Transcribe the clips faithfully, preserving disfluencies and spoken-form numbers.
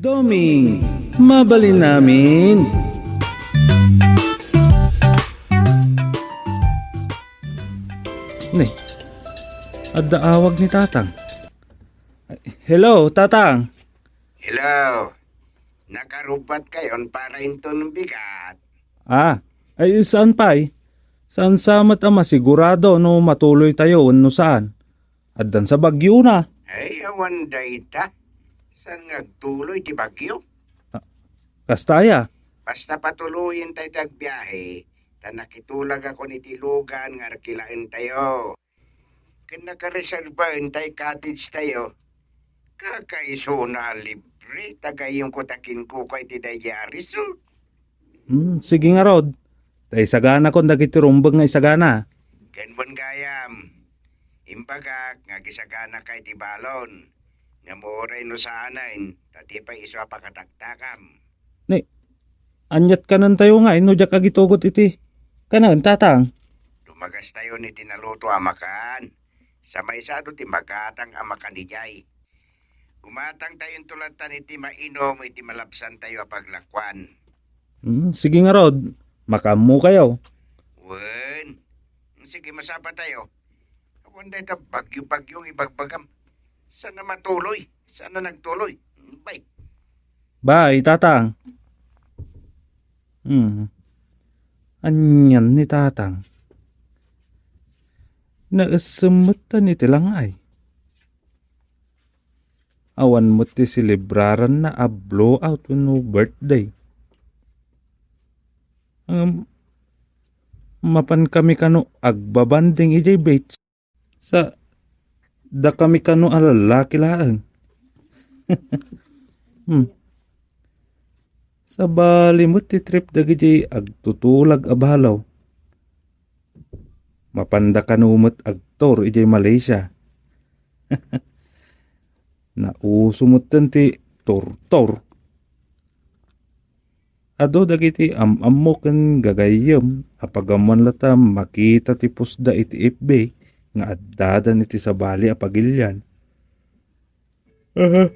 Coming! Mabalin namin! Ne, adda awag ni Tatang. Hello, Tatang! Hello! Nakarubbat kayon para inton bigat? Ah, ay saan pay? Saan sa met a masigurado no matuloy tayo wenno saan? Addan sa bagyo na. Ay, awan dayta. Saan nga agtuloy ti bagyo? Ah, kasta aya? Basta patuloyen tayo ti agbiahe, ta nakitulagakon iti lugan nga arkilaentayo. Ken nakareserbaen tay cottage tayo. Kakaisuna a libre, ta gayyemko ta kinkuko iti daydiay a resort. Hmm, sige ngarud. Ta isaganakon dagiti rumbeng nga isagana. Ken wen gayam, imbagak nga agisaganaka iti balon. Ngem uray no saanen, ta ti pay isu a pakataktakam. Ni, aniat kanen tayo nga, no diak agitugot iti kanen, Tatang? Dumagas tayo iti naluto a makan. Sa maysado ti magatang a makan idiay. Gumatang tayo tulatan iti mainom iti malabsan tayo a paglakuan. Hmm, sige ngarud, makaammo kayo. Wen, sige, masapa tayo. Awan dayta bagyo-bagyo nga ibagbagam. Sana matuloy, sana nagtuloy. Bay. Bay, Tatang. Hmm. Anian ni Tatang? Naessem met iti langay. Awan met ti selebraranna a blowout wenno birthday. Ngem, mapan kami kano agbabanding idiay beach. Sa, dakami kano a lalaki laeng. Hmm. Sabali met ti trip dagiti agtutulag a balo. Mapanda kano met agtour idiay Malaysia. Nauso metten ti tour-tour. Adu dagiti am-ammo ken gagayyem a pagammuan latta makita ti pusda iti F B nga addadan iti sabali a pagilian. Aha.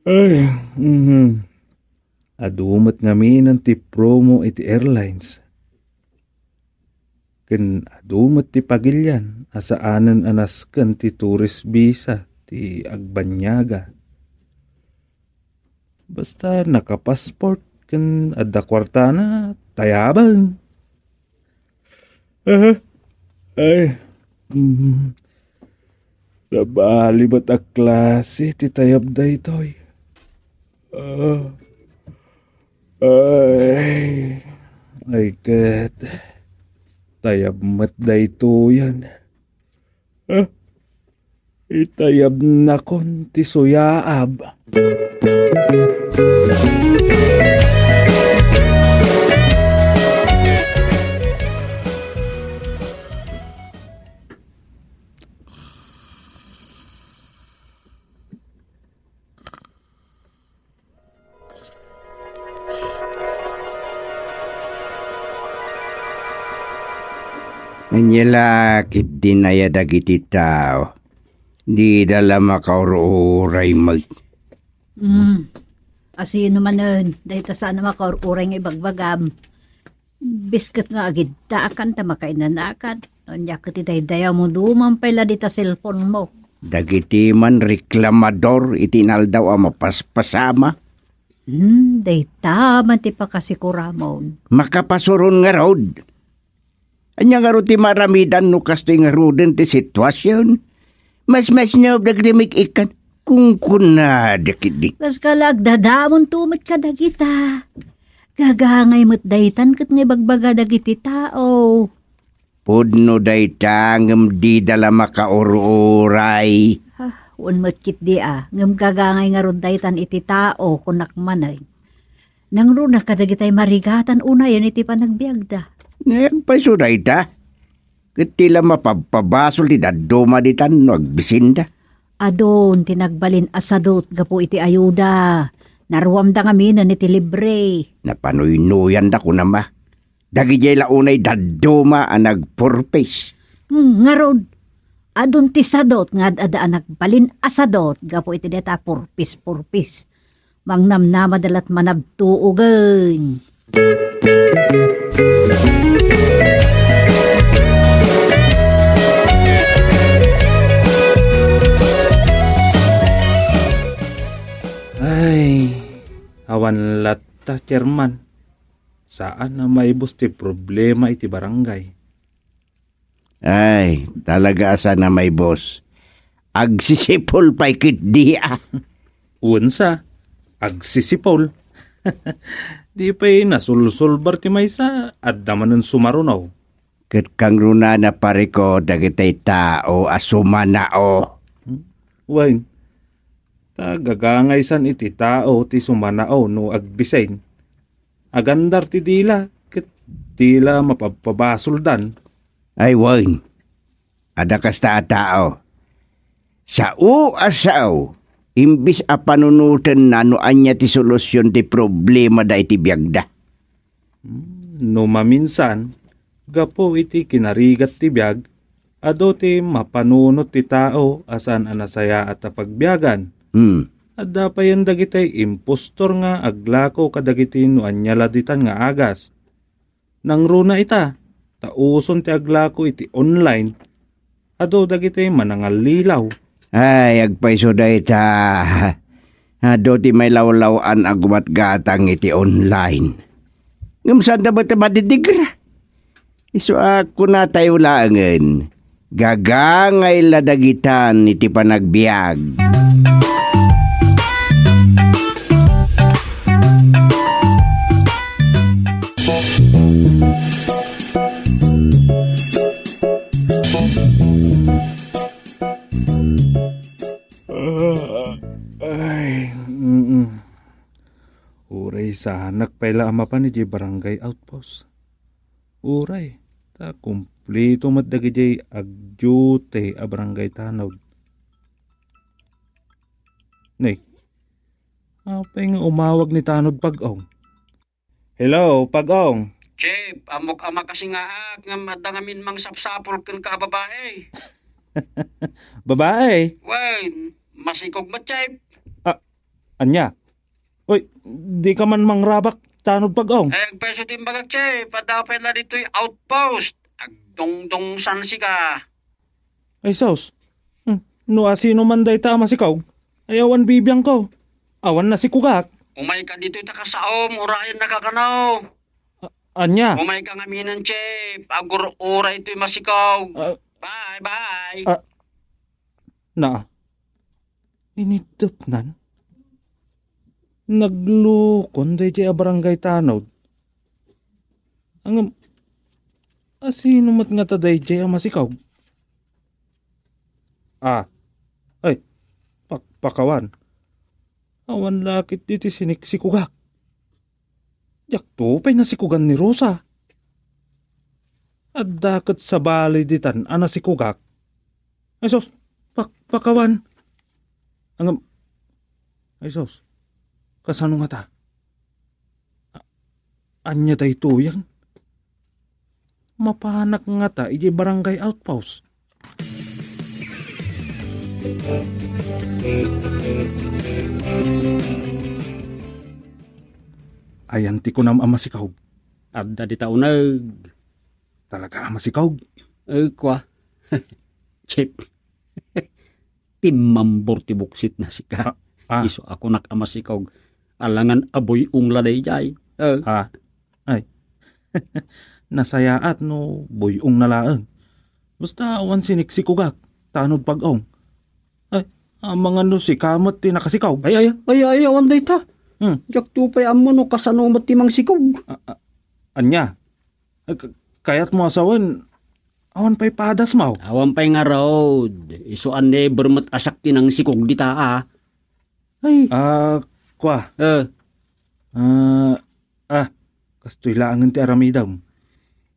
Ay, mhm. Adu met ngaminen ti promo iti airlines. Ken adu met ti pagilian a saanen a nasken ti tourist visa ti agbanniaga. Basta naka-passport ken adda kuartana, tayaben. Aha. Ay. Mhm. Sabali met a klase ti tayab daytoy. Ah. Ay. Ay, ket. Tayab met daytoyen. Ah. Itayabnakon ti suyaab. Ania la ketdin aya dagiti tao? Dida la makaur-uray met. Hmm. Asino manen, dayta saan a makaur-uray nga ibagbagam? Bisket nga agiddakan ta makainanakan. Ania ket ti daydayaw mo, dumam pay la dita cellphone mo. Dagiti man reklamador iti inaldaw a mapaspasama. Hmm, dayta man ti pakasikuramon. Makapasuron ngarud. Ania ngarud ti maaramidan no kastoy ngaruden ti situasion? Masmasnop dagiti mig-ikkan. Kunkunada ketdi. Kas kala agdadamonto met kadagita. Gagangay met daytan ket nga ibagbaga dagiti tao. Pudno dayta ngem dida la makaur-uray. Ah, wen met ketdi a, ngem gagangay ngarud daytan iti tao, kunak manen. Nangruna kadagitay marigatan unayen iti panagbiagda. Ngem pay isu dayta? Ket ti la mapabpabasol ti dadduma ditan no agbisinda. Adun ti nagbalin a sadot gapu iti ayuda. Naruamda ngaminen iti libre. Napanuynoyanda kunam a. Dagidiay la unay dadduma a nagpurpis. Hmm, ngarud, adun ti sadot nga ad-ada a nagbalin a sadot gapu iti dayta a purpis-purpis. Mangnamnama da lat manabtuogen. Ay, awan latta, Chairman. Saan a maibus ti problema iti barangay. Ay, talaga a saan a maibus. Agsisipul pay ketdi a. Wen sa, agsisipul. Di pay nasulsulbar ti maysa, adda manen sumaruno. Ket kangrunana, pare ko, dagiti tao a sumanao. Hmm? Wen, ta gagangaysan iti tao ti sumanao no agbisin. Agandar ti dila, ket dila mapabpabasoldan. Ay, wen. Adda kasta a tao. Sao a sao, imbis a panunotenna no ania ti solusion ti problemada iti biagda. Hmm, no maminsan, gapu iti kinarigat ti biag, adu ti mapanunot ti tao a saan a nasayaat a pagbiagan. Hmm. Adda payen dagiti impostor nga aglako kadagiti no ania la ditan nga agas. Nangruna ita, ta uson ti aglako iti online. Adu dagiti manangallilaw. Ay, agpayso dayta. Adu ti mailawlaw-an a gumatgatang iti online. Ngem saanda met a madidigra. Isu a kunatayo laengen, gagangay la dagitan iti panagbiag. Ay, mm. Uray sanak pay la a mapan idiay barangay outpost. Uray, ta kumpleto met dagidiay agdiute a barangay tanod. Nay, apay nga umawag ni Tanod Pag-ong? Hello, Pag-ong. Chief, ammok a makasingaak ngem adda ngamin mangsapsapul kenka a babae. Babae? Wen, masikog met, Chief. Ah, ania? Uy, di ka man mangrabak, Tanod Pag-ong. Ay, agpayso ti imbagak, Chief. Adda pay la ditoy outpost. Agdongdongsan sika. Ay, sus. Hmm, no asino man dayta a masikog, ay awan bibiangko. Awan nasikogak. Umayka ditoy ta kasaom, urayennaka kano. A-, ania? Umayka ngaminen, Chief. Agur-uray toy masikog. Ah. Bye, bye. Ah. Naa. Iniddepnan? Naglukon daydiay a barangay tanod. Ngem, asino met ngata daydiay a masikog? Ah, ay, pak-, pakawan. Awan la ketdi ti siniksikogak. Diakto pay nasikogan ni Rosa. Adda ket sabali ditan a nasikogak. Ay sus, pak-, pakawan. Ngem, ay sus, kasano ngata? A-, ania daytoyen? Mapanak ngata idiay barangay outpost? Ayan ti kunam a masikog. Adda dita uneg. Talaga a masikog? Eh, kua. Chip. Timmambor ti buksitna sika. Ah, ah. Isu a kunak a masikog. Alangan a buy-ong la daydiay. Eh. Ah. Ay. Nasayaat no buy-ong na laeng. Basta awan siniksikogak, Tanod Pag-ong. Ay, amangan no sika met ti nakasikog. Ay, ay, ay, ay, awan dayta. Hmm. Diakto pay ammo no kasano met ti mangsikog. A-, a-, ania? Ay, k-, kayatmo a sawen, awan pay padasmo? Awan pay ngarud. Isu a never met a siak ti nangsikog dita, a. Ay. Ah, kua. Eh. Ah, ah, kastoy laengen ti aramidem.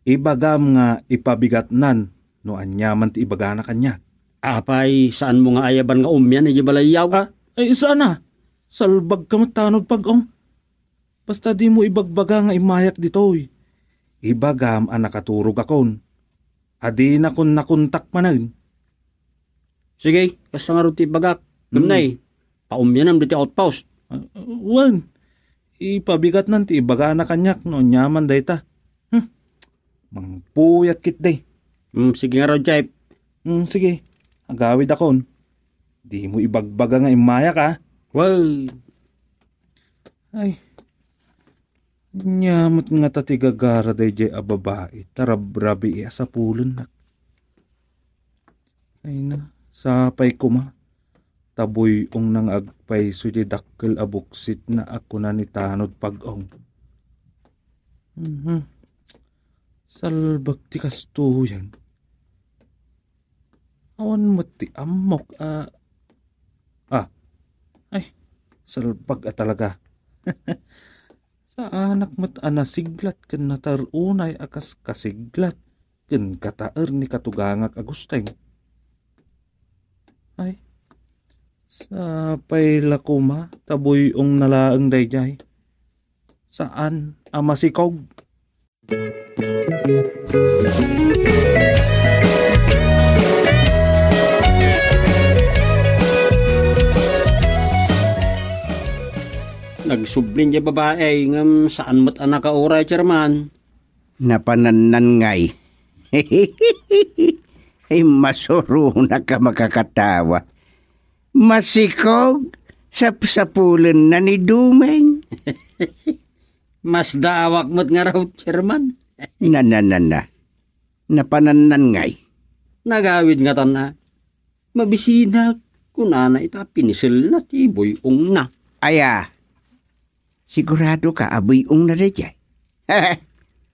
Ibagam nga ipabigatnan no aniaman ti ibagana kaniak. Apay, saanmo nga ayaban nga umian idiay balayyo? Ah, ay, saan a? Salbagka met, Tanod Pag-ong. Basta dimo ibagbaga nga immayak ditoy. Ibagam a nakaturogakon. A dinakon nakontak manen. Sige, kasta ngarud ti ibagak. Hmm. Ngem nay, paumianam ditoy outpost. Wen, ipabigatnan ti ibagana kaniak no aniaman dayta. Hmm. Mangpuyat ketdi. Hmm, sige ngarud, Jeff. Hmm, sige. Agawidakon. Dimo ibagbaga nga immayak, a. Wen. Ay. Ania met ngata ti gagara daydiay a babai ta rabrabii a sapulennak. Ay na, sapay koma ta buy-ongna nga agpayso diay dakkel a buksitna a kuna ni Tanod Pag-ong. Mhm. Salbag ti kastoyen. Awan met ti ammok a, ah, ay, salbag a talaga. Saanak met a nasiglat ken natar-unay a kas kasiglat ken kataer ni katugangak a Gusteng. Ay, sapay la koma ta buy-ongna laeng daydiay. Saan a masikog. Nagsublin diay babai, ngem saan met a nakauray, Chairman. Napanannan ngay. Ay, masuronak a makakatawa. Masikog, sapsapulenna ni Dumeng. Masdaawak met ngarud, Chairman. Na, na, na, na. Napanannan ngay. Nagawid ngatan a. Mabisinak, kunana ita piniselna ti buy-ongna. Aya, sigurado ka a buy-ongna daydiay?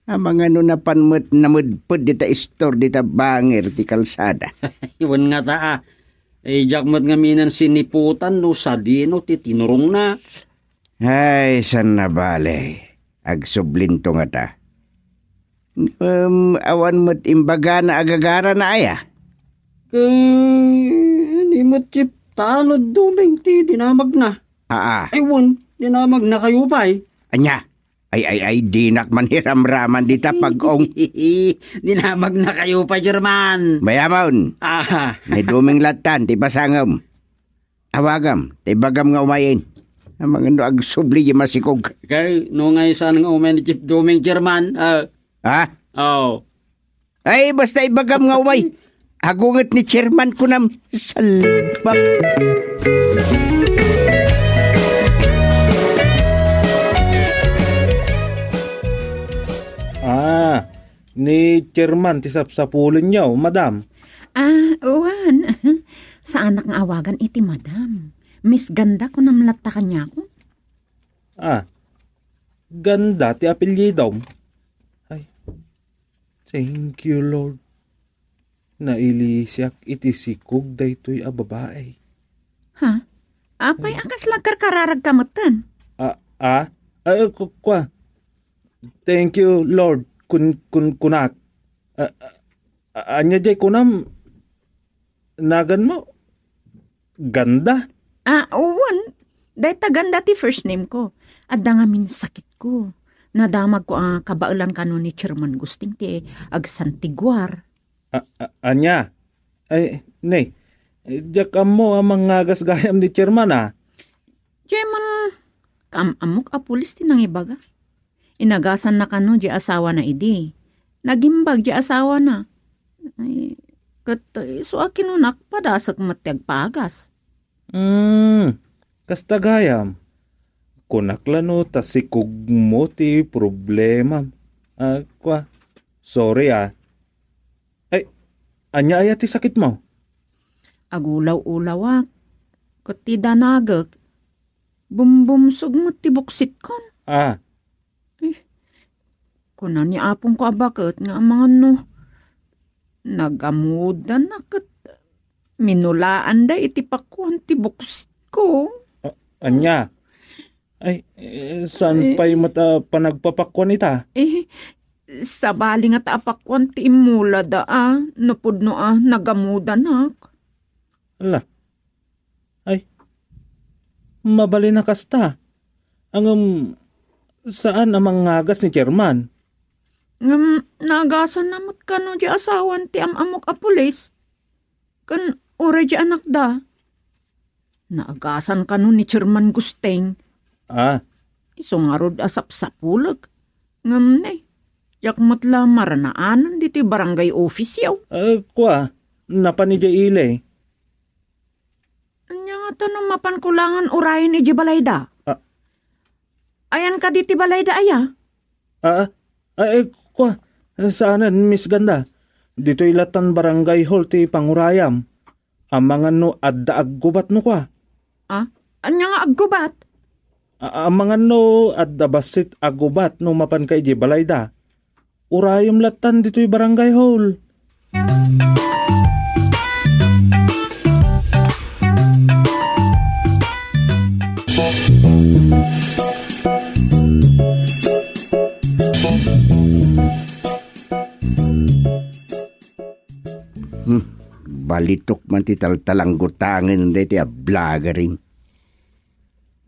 Amangan no napan met namedped dita istor dita bangir ti kalsada. Wen ngata a. Ay, diak met ngamin siniputan no sadino ti tinurongna. Ay, saan a bale. Agsublinto ngata. Ngem awan met imbagana a gagarana aya? Ket ni met Chief Tanod Dumeng ti dinamagna. Aa. Ay, wen, dinamagnakayo pay. Ania? Ay, ay, ay, dinak man hiramraman dita Pag-ong. Dinamagnakayo pay, Chairman. Mayamon. Aha. Ni Dumeng lattan ti pasangem. Awagam, ta ibagam nga umayen. Amangan no agsubli diay masikog. Kay, no nga saan nga umay ni Chief Dumeng, Chairman, ah. Ha? Oh. Ay, basta ibagam nga umay. Agunget ni Chairman kunam, salbag. Ah, ni Chairman ti sapsapulenyo, madam. Ah, wen. Saanak nga awagan iti madam. Miss Ganda kunam latta kaniakon. Ah, Ganda ti apelyidom. Ay, thank you, Lord. Nailisiak iti sikog daytoy a babai. Ha? Apay, ay, a kasla agkarkararagka metten? Ah, ah? Ah, ku-, kua. Thank you, Lord. Kun-, kun-, kunak. Ah, ah, ania diay kunam? Naganmo? Ganda? Ah, wen. Dayta Ganda ti first name ko. Adda ngamin sakitko. Nadamagko a kabaelan kano ni Chairman Gusting ti agsantiguar. A-, a-, ania? Ay, ne. Diak ammo a mangngagas gayam ni Chairman, a. Chairman, kaam-ammok a pulis ti nangibaga. Inagasanna kano diay asawana idi. Nagimbag diay asawana. Ay, ket isu a kinunak, padasek met ti agpagas. Hmm, kasta gayam. Kunak la no ta sikogmo ti problemam. Ah, kua, sorry, ah. Ay, ania aya ti sakitmo? Agulaw-ulawak. Ket ti danagek, bumbumsog met ti buksitkon. Ah. Eh, kuna ni apongko a baket nga amangan no nagamudan a ket minulaanda iti pakuan ti buksko. A-, ania? Ay, eh, saan, eh, pay met a panagpapakuan ita? Eh, sabali ngata a pakuan ti immulada a, no pudno a nagamudanak. Ala. Ay, mabalin a kasta. Ngem saan a mangngagas ni Chairman. Ngem naagasanna met kano diay asawan ti am-ammok a pulis. Ken uray diay anakda. Naagasan kano ni Chairman Gusting. Ah. Isu ngarud a sapsapulek. Ngem ne, diak met la maranaanan ditoy barangay office-yo. Ah, kua, napan idiay ili. Ania ngata no mapanko langen urayen idiay balayda? Ah. Ayanka ditoy balayda aya? Ah, ah, eh, kua, saanen, Miss Ganda. Ditoy latan barangay hall ti pangurayam. Amangan no adda aggubat no kua. Ah, ania nga aggubat? A-, amangan no adda bassit aggubat no mapanka idiay balayda. Urayem latan ditoy barangay hall. Hmm, balitok man ti taltalanggutangen daytoy a blagarim.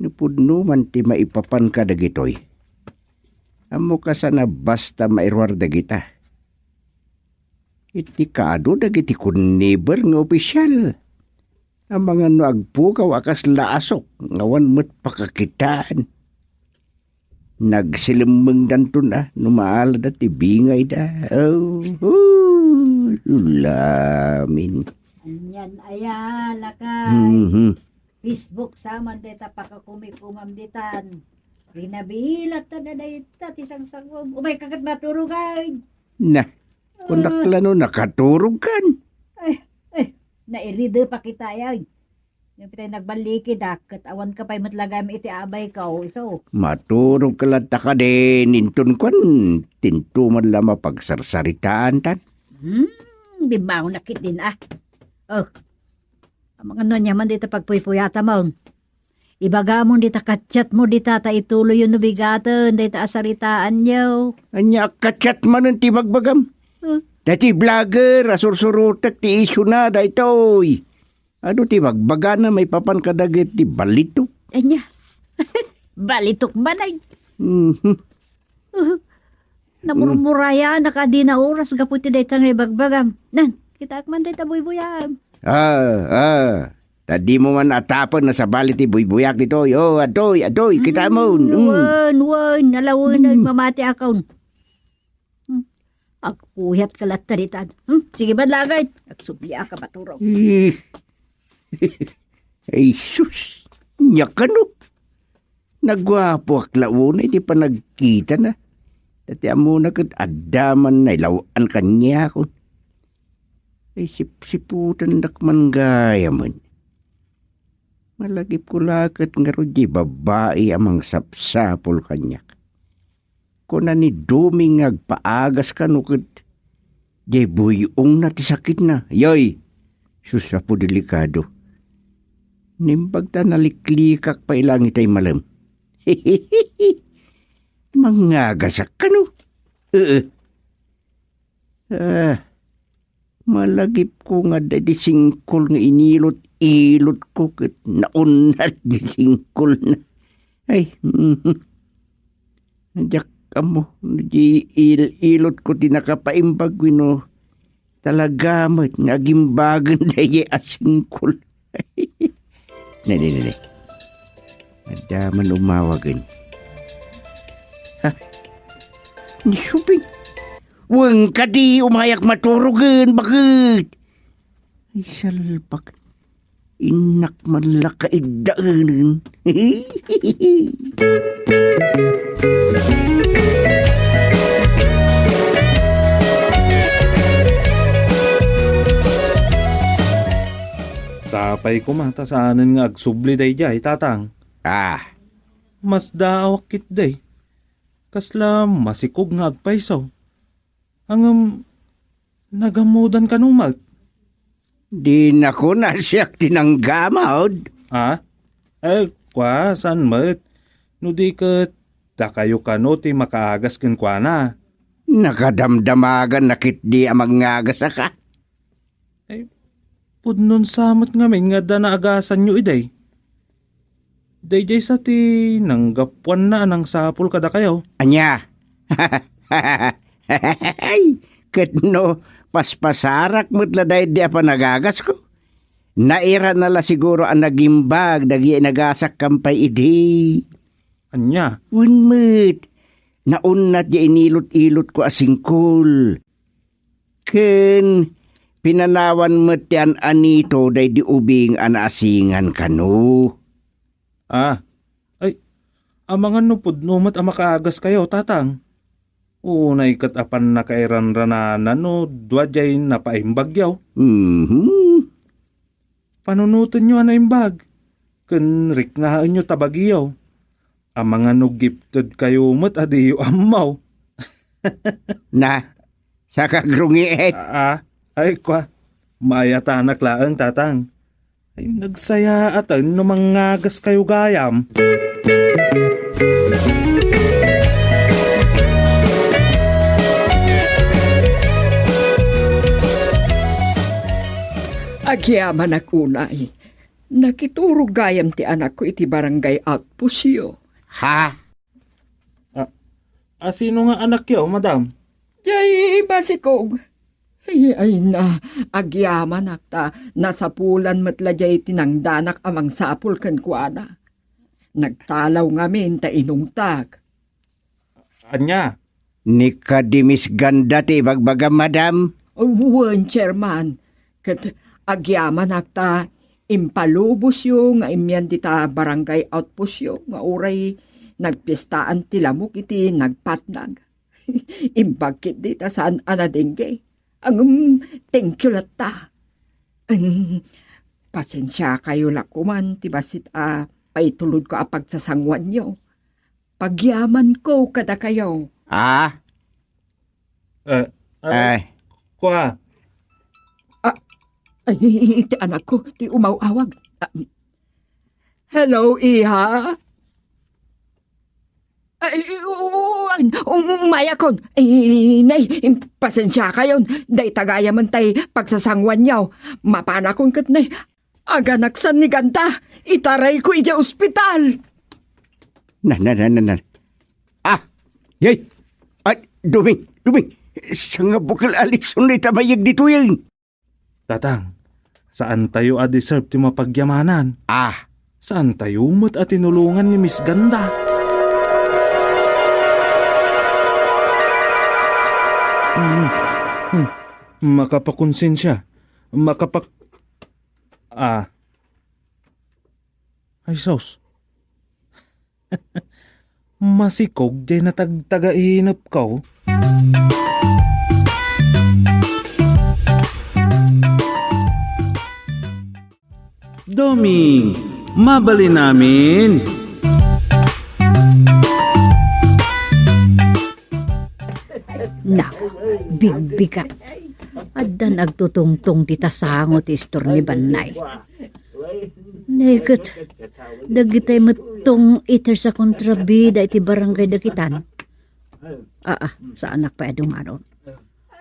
No pudno man ti maipapan kadagitoy, ammoka saan a basta mairuar dagita. Iti kaadu dagiti kunniber nga opisial. Amangan no agpukaw a kasla asok nga awan met pakakitaan. Nagsilemmengdanton a no maalada ti bingayda. Oh, oh, ulamin. Anian aya, lakay. Mhm. Facebook sa man dayta pakakumikumam ditan. Rinabilat ta da dayta ti sangsangom. Umay ka ket maturog ay. Na, kunak la no nakaturog kan. Ay, ay, nairide pa kita ay. Ngem itay nagballikidak, ket awan ka pay met lagam iti abay ka, o iso. Maturog ka latta kadin, inton kuan, tintuman la mapagsarsaritaan tan. Hmm, bimmangon na kit din, ah. Oh, amangan no ania man dita pagpuypuyatamon. Ibagamon dita ka-chat mo dita ta ituloy yo no bigaten dayta a saritaanyo. Ania a ka-chat manen ti bagbagam? Huh? Dati vlogger a sursurutek ti isuna daytoy. Adu ti bagbagana maipapan kadagiti balitok? Ania? Balitok man ay. Mhm. Uh, namurmurayanak a dina oras gapu ti dayta nga ibagbagam. Nan, kitaak man dayta buybuyaam. Ah, ah. Ta dimo man atapen a sabali ti buybuyak ditoy. Oh, adtoy, adtoy, kitaem. Mm, mm. Wen, wen, nalawenan, mm, mamati akon. Hmm. Agpuyat ka latta ditan. Hmm? Sige, badlagan. Agsubli a ka maturog. Eh. Ay, sus. Nia kano? Naguapoak la unay ti panagkitana. Ta ti ammona ket adda man nailaw-an kaniakon. Ay, sipsiputandak man gayamen. Malagipko la ket ngarud diay babbai a mangsapsapul kaniak. Kuna ni Doming nga agpaagas kano ket diay buy-ongna ti sakitna. Yoy, sus, Apo, delikado. Naimbag ta naliklikak pay laeng itay malem. Mangagasak kano? Ee. Ah, malagipko nga adda iti singkol nga inilot-ilotko ket naunnat ti singkolna. Ay, mhm. Diak ammo no di il-, ilotko ti nakapaimbag wenno talaga met nga agimbagen daydiay a singkol. Ne, ne, ne, ne. Adda man umawagen. Ha? Ni Suping? Wen kadi umayak maturogen, baket? Ay, salpak. Innak man la kaiddaenen. Sapay koma ta saanen nga agsubli daydiay, Tatang. Ah. Masdaawak ketdi. Kasla masikog nga agpayso. Ngem, nagammodan kano met? Dinakon a siak ti nanggamod. Ah? Eh, kua, saan met? No di ket, dakayo kano ti makaagas kenkuana. Nakadamdamaganna ketdi a mangagasaka. Eh, pudnon sa met ngamin nga adda naagasanyo idi. Daydiay sa ti nanggapuanna a nangsapul kadakayo. Ania? Ay, ket no paspasarak met la daydi a panagagasko, nairana la siguro a nagimbag dagiti nagasak kam pay idi. Ania? Wen met, naunnat diay inilot-ilotko a singkol. Ken pinanawan met ti an-anito daydi ubing a naasingan kano. Ah, ay, amangan no pudno met a makaagaskayo, Tatang. Unay ket a pannakairanrananan no dua diay napaimbagyo. Mhm. Panunotenyo a naimbag, ken riknaenyo ta bagiyo. Amangan no gifted kayo met a diyo ammo. Na, saka grungiet. Ah, ah, ay kwa, maayatanak laeng, Tatang. Ay, nagsayaaten no mangagas kayo gayam. Agyamanak unay. Nakiturog gayam ti anakko iti barangay outpostyo. Ha? Ah, a, sino nga anakyo, madam? Jay basikog. Ay, ay na, agyamanak ta nasapulan met la jay tinangdanak a mangsapul kenkuana. Nagtalaw ngamin ta inungtak. Ania? Ni kadi Miss Ganda ti ibagbagam, madam? Wen, Chairman. Ket agyamanak ta impalubosyo nga immian dita barangay outpostyo nga uray nagpiestaan ti lamok iti nagpatnag. Imbag ketdi ta saan a nadengge. Ngem, thank you latta. Em, pasensiakayo la koman ti bassit a paitulodko a pagsasanguanyo. Pagyamanko kadakayo. Ah? Eh, eh, Ay. Kua. Ah, ay, iti anakko, ti umaw-awag. Ah, hello, iha? Ay, u-, u-, umayakon. Ay, nay, pasensiakayon. Dayta gayamen tay pagsasanguanyo. Mapanakon ket nay. Aganaksan ni Ganda, itarayko idiay ospital. Na, na, na, na, na. Ah, yay! Ay, Duming, Duming! Sanga bukel a litson dayta mayeg ditoyen. Tatang, saan tayo a deserve ti mapagyamanan. Ah. Saan tayo met a tinulongan ni Miss Ganda? Hmm. Hmm. Makapakonsensia. Makapak-, ah. Ay, sus. Masikog diay natagtagainepko. Doming, mabalin amin. Naku, bigbigak. Addan agtutungtong ti tasango ti istor ni Bannay. Naiket, dagitay met tong-iters a kontrabida iti barangay dagitan. Aa, saanak pay a dumanon.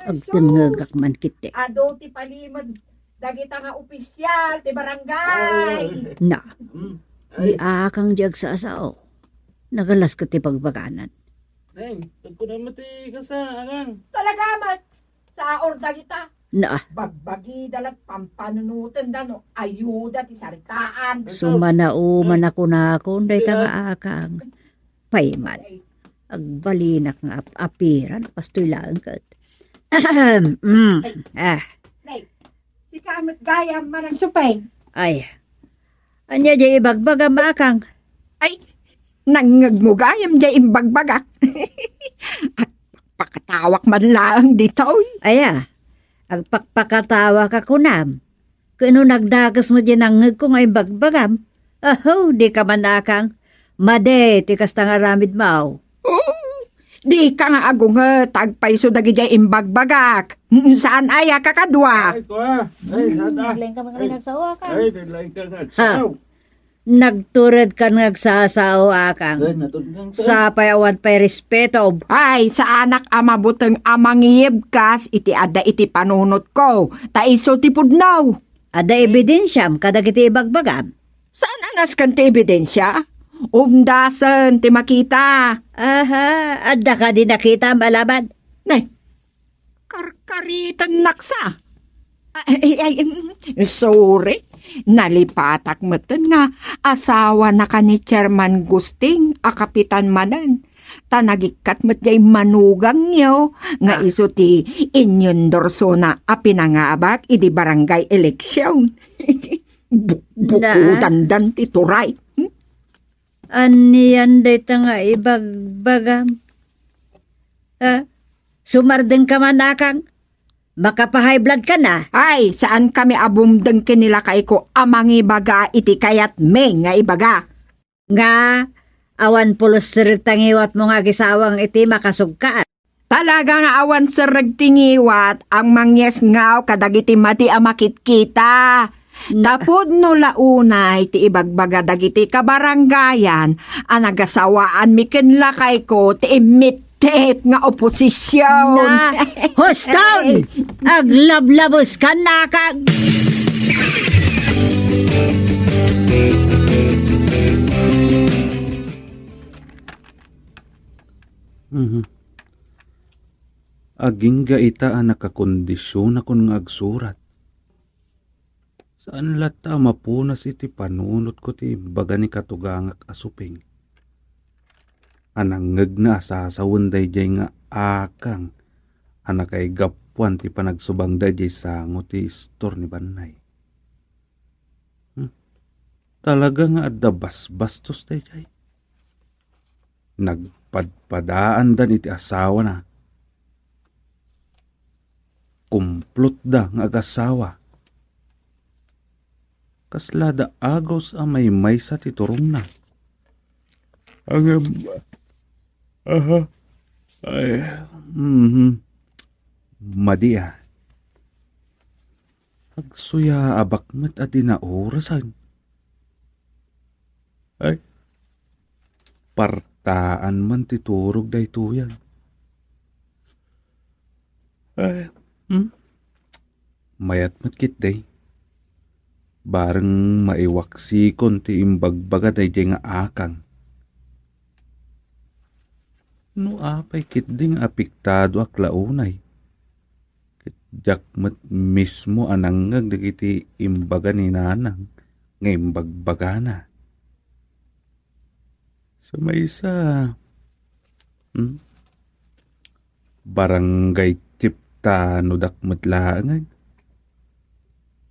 Agdengngegak man ketdi. Adu ti palimed dagita nga opisial ti barangay. Na, ni Akang di agsasao. Nagalas ket ti bagbaganan. Neng, agkunam ti kasa, Akang. Talaga met, saor dagita. Na. Bagbagida la't pampanunotenda no ayuda ti saritaan. Sumanao man a kunakon dayta nga Akang. Payman. Agbalinak nga ap-apiran, kastoy laeng ket. Ahem, mm, ah. Nay, sika met gayam managsupeng. Ay. Ania diay ibagbagam, Akang? Ay, nangngegmo gayam diay imbagbagak. Agpakpakatawak man laeng ditoy. Aya, agpakpakatawak a kunam. Ken no nagdakes met diay nangngegko nga imbagbagam, aho, dika man, Akang. Madi ti kasta nga aramidmo. Oh, dika nga agunget ta agpayso dagidiay imbagbagak. Mm, saan aya, kakadua? Ay, kua. Ay, hada. Naglaing ka man kami nagsawa ka. Ay, naglaing ka nga. Ha? Sao. Nagturedkan nga agsasao, Akang. Ay, naturedkan ka. Sapay awan pay respeto. Ay, saanak a mabuteng a mangiyebkas iti adda iti panunotko. Ta isu ti pudno. Adda ebidensiam kadagiti ibagbagam? Saan a nasken ti ebidensia? Umdasen ti makita. Aha, adda kadi nakitam a laban? Nay, karkaritennak sa. Ay, ay, ay, mm, sorry. Nalipatak metten nga asawanaka ni Chairman Gusting a kapitan manen. Ta nagikkat met jay manugangyo nga Ah. isu ti inyendorsona a pinangabak idi barangay eleksyon. Bu-, Na? Bukudandan ti turay. Hmm? Anian dayta nga ibagbagam? Ha? Sumardeng ka man, Akang? Makapa-high blood ka na? Ay, saan kami a bumdeng ken ni lakayko a mangibaga iti kayatmi nga ibaga. Nga, awan pulos serreg ta ngiwatmo nga agisawang iti makasugkaat. Talaga nga awan serreg ti ngiwat a mangyesngaw kadagiti madi a makitkita. Na- Tapudno la unay ti ibagbaga dagiti kabarangayan a nagasawaanmi ken lakayko ti immittip nga oposisyon. Na, Houston! Ay. Aglablabos ka, Akang! Mhm. Agingga ita a nakakondisionakon nga agsurat. Saan latta a mapunas iti panunotko ti imbaga ni katugangak a Suping. A nangngegna a sasawen daydiay nga Akang a nakaigapuan ti panagsubangda idiay sango ti istor ni Bannay. Hmm. Talaga nga adda basbastos daydiay. Nagpadpadaandan iti asawana. Kumplotda nga agasawa. Kasla da agos a maymaysa ti turongna. Ngem, aha. Ay, mhm. Madi a. Agsuyaabak met a di naorasan. Ay, partaan man ti turog daytoyen. Ay, hmm? Mayat met ketdi. Bareng maiwaksikon ti imbagbaga daydiay nga Akang. No apay ketdi nga apektadoak la unay? Ket diak met mismo a nangngeg dagiti imbaga ni Nanang nga imbagbagana. Sa maysa, hmm? Barangay Chief ta no dakmet laengen.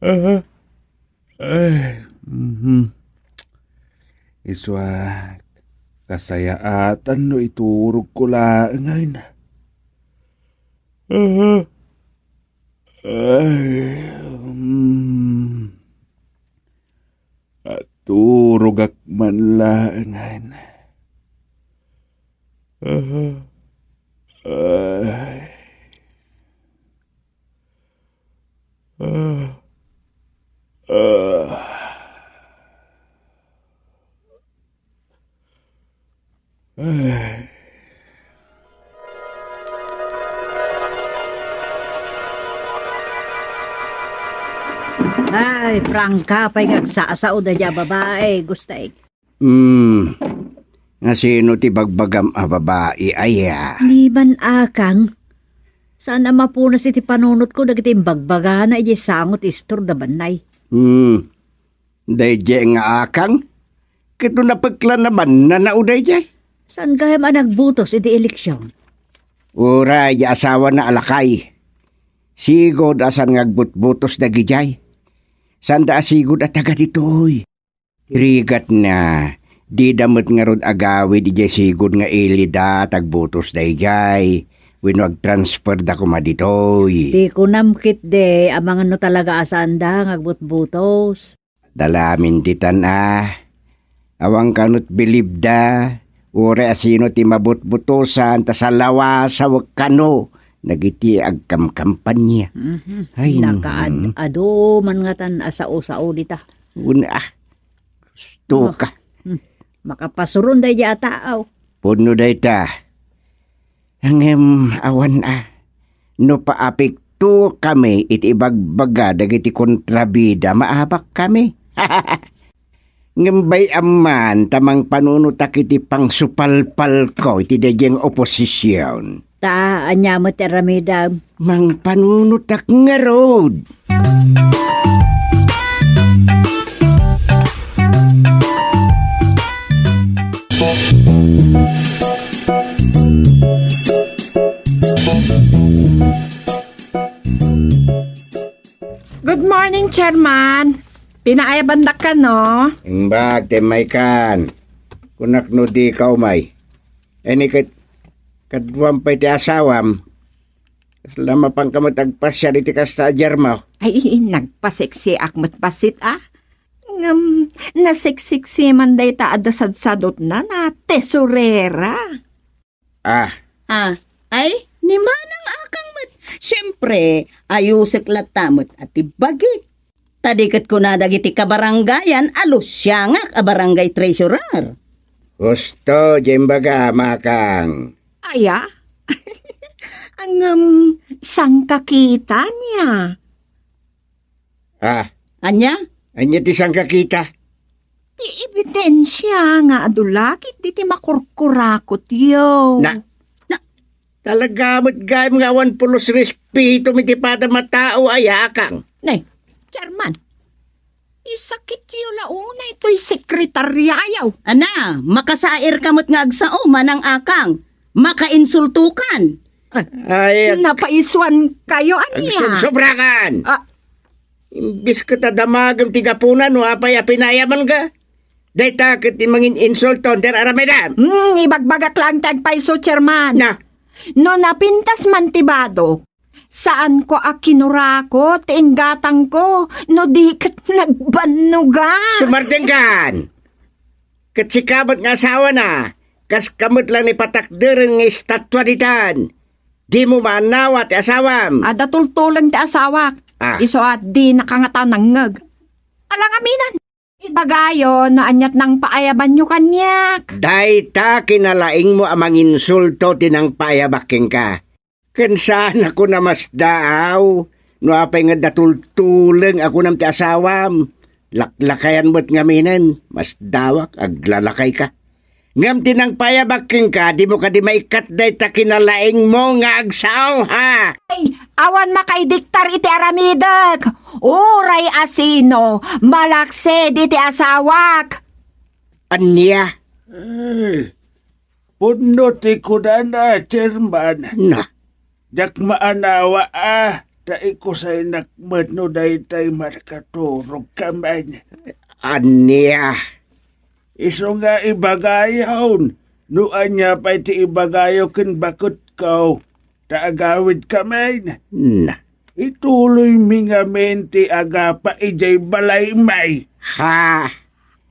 Aha. Ay, mhm. Isu a kasayaatan no iturogko laengen. Aha. Ay, mm. Aturogak man laengen. Aha. Ay. Ah. Ah. Ay. Ay, prangka pay nga agsasao daydiay a babai, Gusting. Hmm. Nga sino ti bagbagam a babai, aya? Ni man Akang. Saan a mapunas iti panunotko dagiti imbagbagana idiay sango ti istor da Bannay. Hmm. Daydiay nga Akang? Ket no napekla na bannana o daydiay? Saan gayam a nagbutos iti eleksyon? Uray, di asawana a lakay. Sigud a saan nga agbutbutos dagidiay. Saanda a sigud a taga ditoy. Ti rigatna, dida met ngarud agawid idiay sigud nga ilida ta agbutos daydiay, wenno agtransferda koma ditoy. Ti kunam ketdi, amangan no talaga a saanda nga agbutbutos. Dalamin ditan a, awan kano ti bilibda, uray a sino ti mabutbutosan, ta salawasawek kano dagiti agkamkampanya. Mhm. Ay, nakaad-adu man ngatan a sao-sao dita. Una, ah, gusto ka. Hmm. Makapasuron daydiay a tao. Pudno dayta. Ngem awan a, no paapekto kami iti ibagbaga dagiti kontrabida, maabak kami. Ngem bay-am man ta mangpanunotak iti pangsupalpalko iti daydiay nga oposision. Ta, ania met ti aramidem? Mangpanunotak ngarud. Chairman, pinaayabandak kano? Imbag, timmaykan. Kunak no di ka umay. Ania ket, kaduam pay ti asawam. Kasla mapanka met agpasiar iti kasta a Germo. Ay, nagpaseksiak met bassit, a. Ngem, naseksiksi man dayta adda sadsadutna a tesorera. Ah. Ah, ay, ni Manang Akang met. Siempre, ayusek latta met a ti bagik. Ta di ket kuna dagiti kabarangayan a lusiangak a barangay treasurer. Husto, diay imbaga, Manang Akang. Aya? Ngem, sangkakita ania? Ah. Ania? Ania ti sangkakita? Ti ebidensia nga adu la ketdi ti makurkurakotyo. Na, na, talaga met gayam nga awan pulos respetom iti padam a tao, aya, Akang? Nay, Chairman, isakityo la unay toy sekretariayo. Ana, makasairka met nga agsao, Manang Akang. Makainsultokan. Ay, ag- Napaisuankayo, ania? Agsubsobrakan! Ah. Imbes ket a damagem ti gapuna no apay a pinayabanka, dayta ket ti mangin-insulto ti ar-aramidem. Hmm, ibagbagak laeng ti agpayso, Chairman. Na? No napintas man ti badok, saanko a kinurakot ti inggatangko no di ket nagbannogan. Sumartingkan! Ket sika met nga asawana, kaska met la ni patakderen nga estatua ditan. Dimo maannawa ti asawam. Adda tultuleng ti asawak. Ah. Isu a dinaka ngata nangngeg. Ala ngaminan. Ibagayo no aniat nangpaayabanyo kaniak. Dayta kinalaingmo a manginsulto ti nangpaayabak kenka. Ken saan a kuna masdaaw no apay nga adda tultuleng a kunam ti asawam. Laklakayan met ngaminen, masdaawak, aglalakayka. Ngem ti nangpaayabak kenka, dimo kadi maikkat dayta kinalaingmo nga agsao, ha? Ay, awan makaidiktar iti aramidek. Uray asino, malaksid iti asawak. Ania? Ay, pudno ti kunana, Chairman. Na? Diak maannawa a, ta ikusaynak met no daytay makaturogkamin. Ania? Isu nga ibagayon, no ania pay ti ibagayo ken baketko, ta agawidkamin. Na. Ituloymi ngamin ti agapa idiay balaymi. Ha?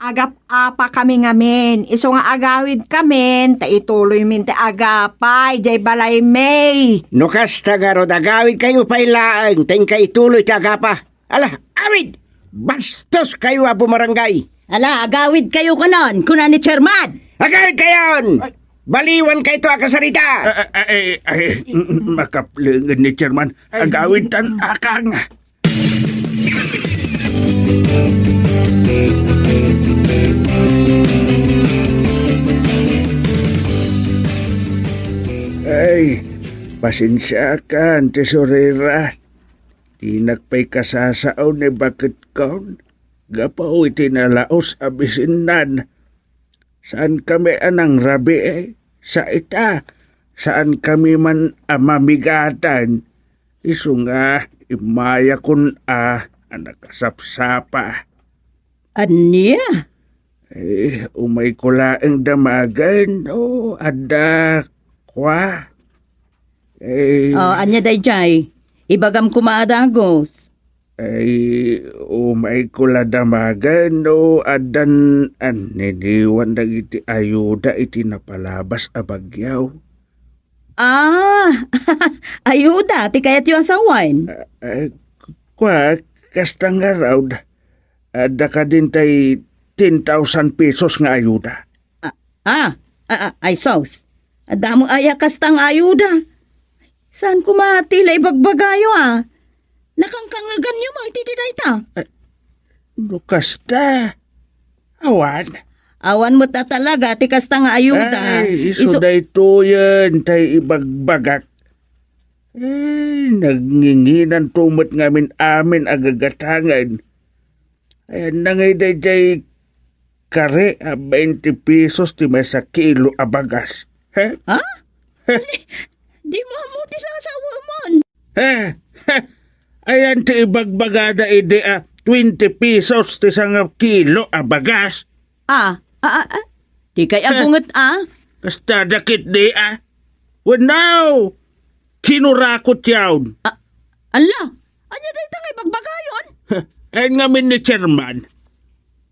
Agap-apakami ngamin, isu nga agawidkamin, ta ituloymin ti agapa idiay balaymi. No kasta ngarud, agawidkayo pay laeng, ta inka ituloy ti agapa. Ala, awid! Bastoskayo a bumarangay! Ala, agawidkayo kanon, kuna ni Chairman. Agawidkayon! Ay. Baliwan kayto a kasarita! Ah, ah, ay, ay, mm, makaplengen ni Chairman. Ay. Agawid tan akang. Ay, pasensiakan, tesorera. Dinak pay kasasao ni baket kon gapu iti nalaus a bisinnan. Saankami a nangrabii, sa ita, saankami man a mamigaten. Isu nga immayakon a, a nakasapsapa. Ania? Eh, umayko laeng damagen, no adda kua. Eh. Oh, ania daydiay? Ibagam koma a dagus. Ay, umayko la damagen no addan anniniwan dagiti ayuda iti napalabas a bagyo. Ah, ayuda ti kayatyo a sawen? Ah, eh, kua, kasta ngarud, adda kadin tay ten thousand pesos nga ayuda. Ah, ah, ah, ah, ay sus. Adda met aya kasta nga ayuda? Saan koma ti la ibagbagayo a? Nakangkangeganyo met iti dayta? Eh, no kasta, awan. Awan met a talaga ti kasta nga ayuda. Ay, isu daytoyen tay ibagbagak. Eh, nagnginginanto met ngamin amin a gagatangen. Ayanna ngay daydiay kare a bainte pesos ti maysa kilo a bagas. He? Ha? He? Di, dimo ammo ti sasawemon. He? He? Ayan ti ibagbagada idi a twenty pesos ti sangakilo a bagas. Ah, ah, ah, ah. Dikay agunget, ah. Kasta dakit di, ah. Wenno, kinurakot yaon. Ah, ala, ania dayta nga ibagbagayon? Ay ngamin ni chairman.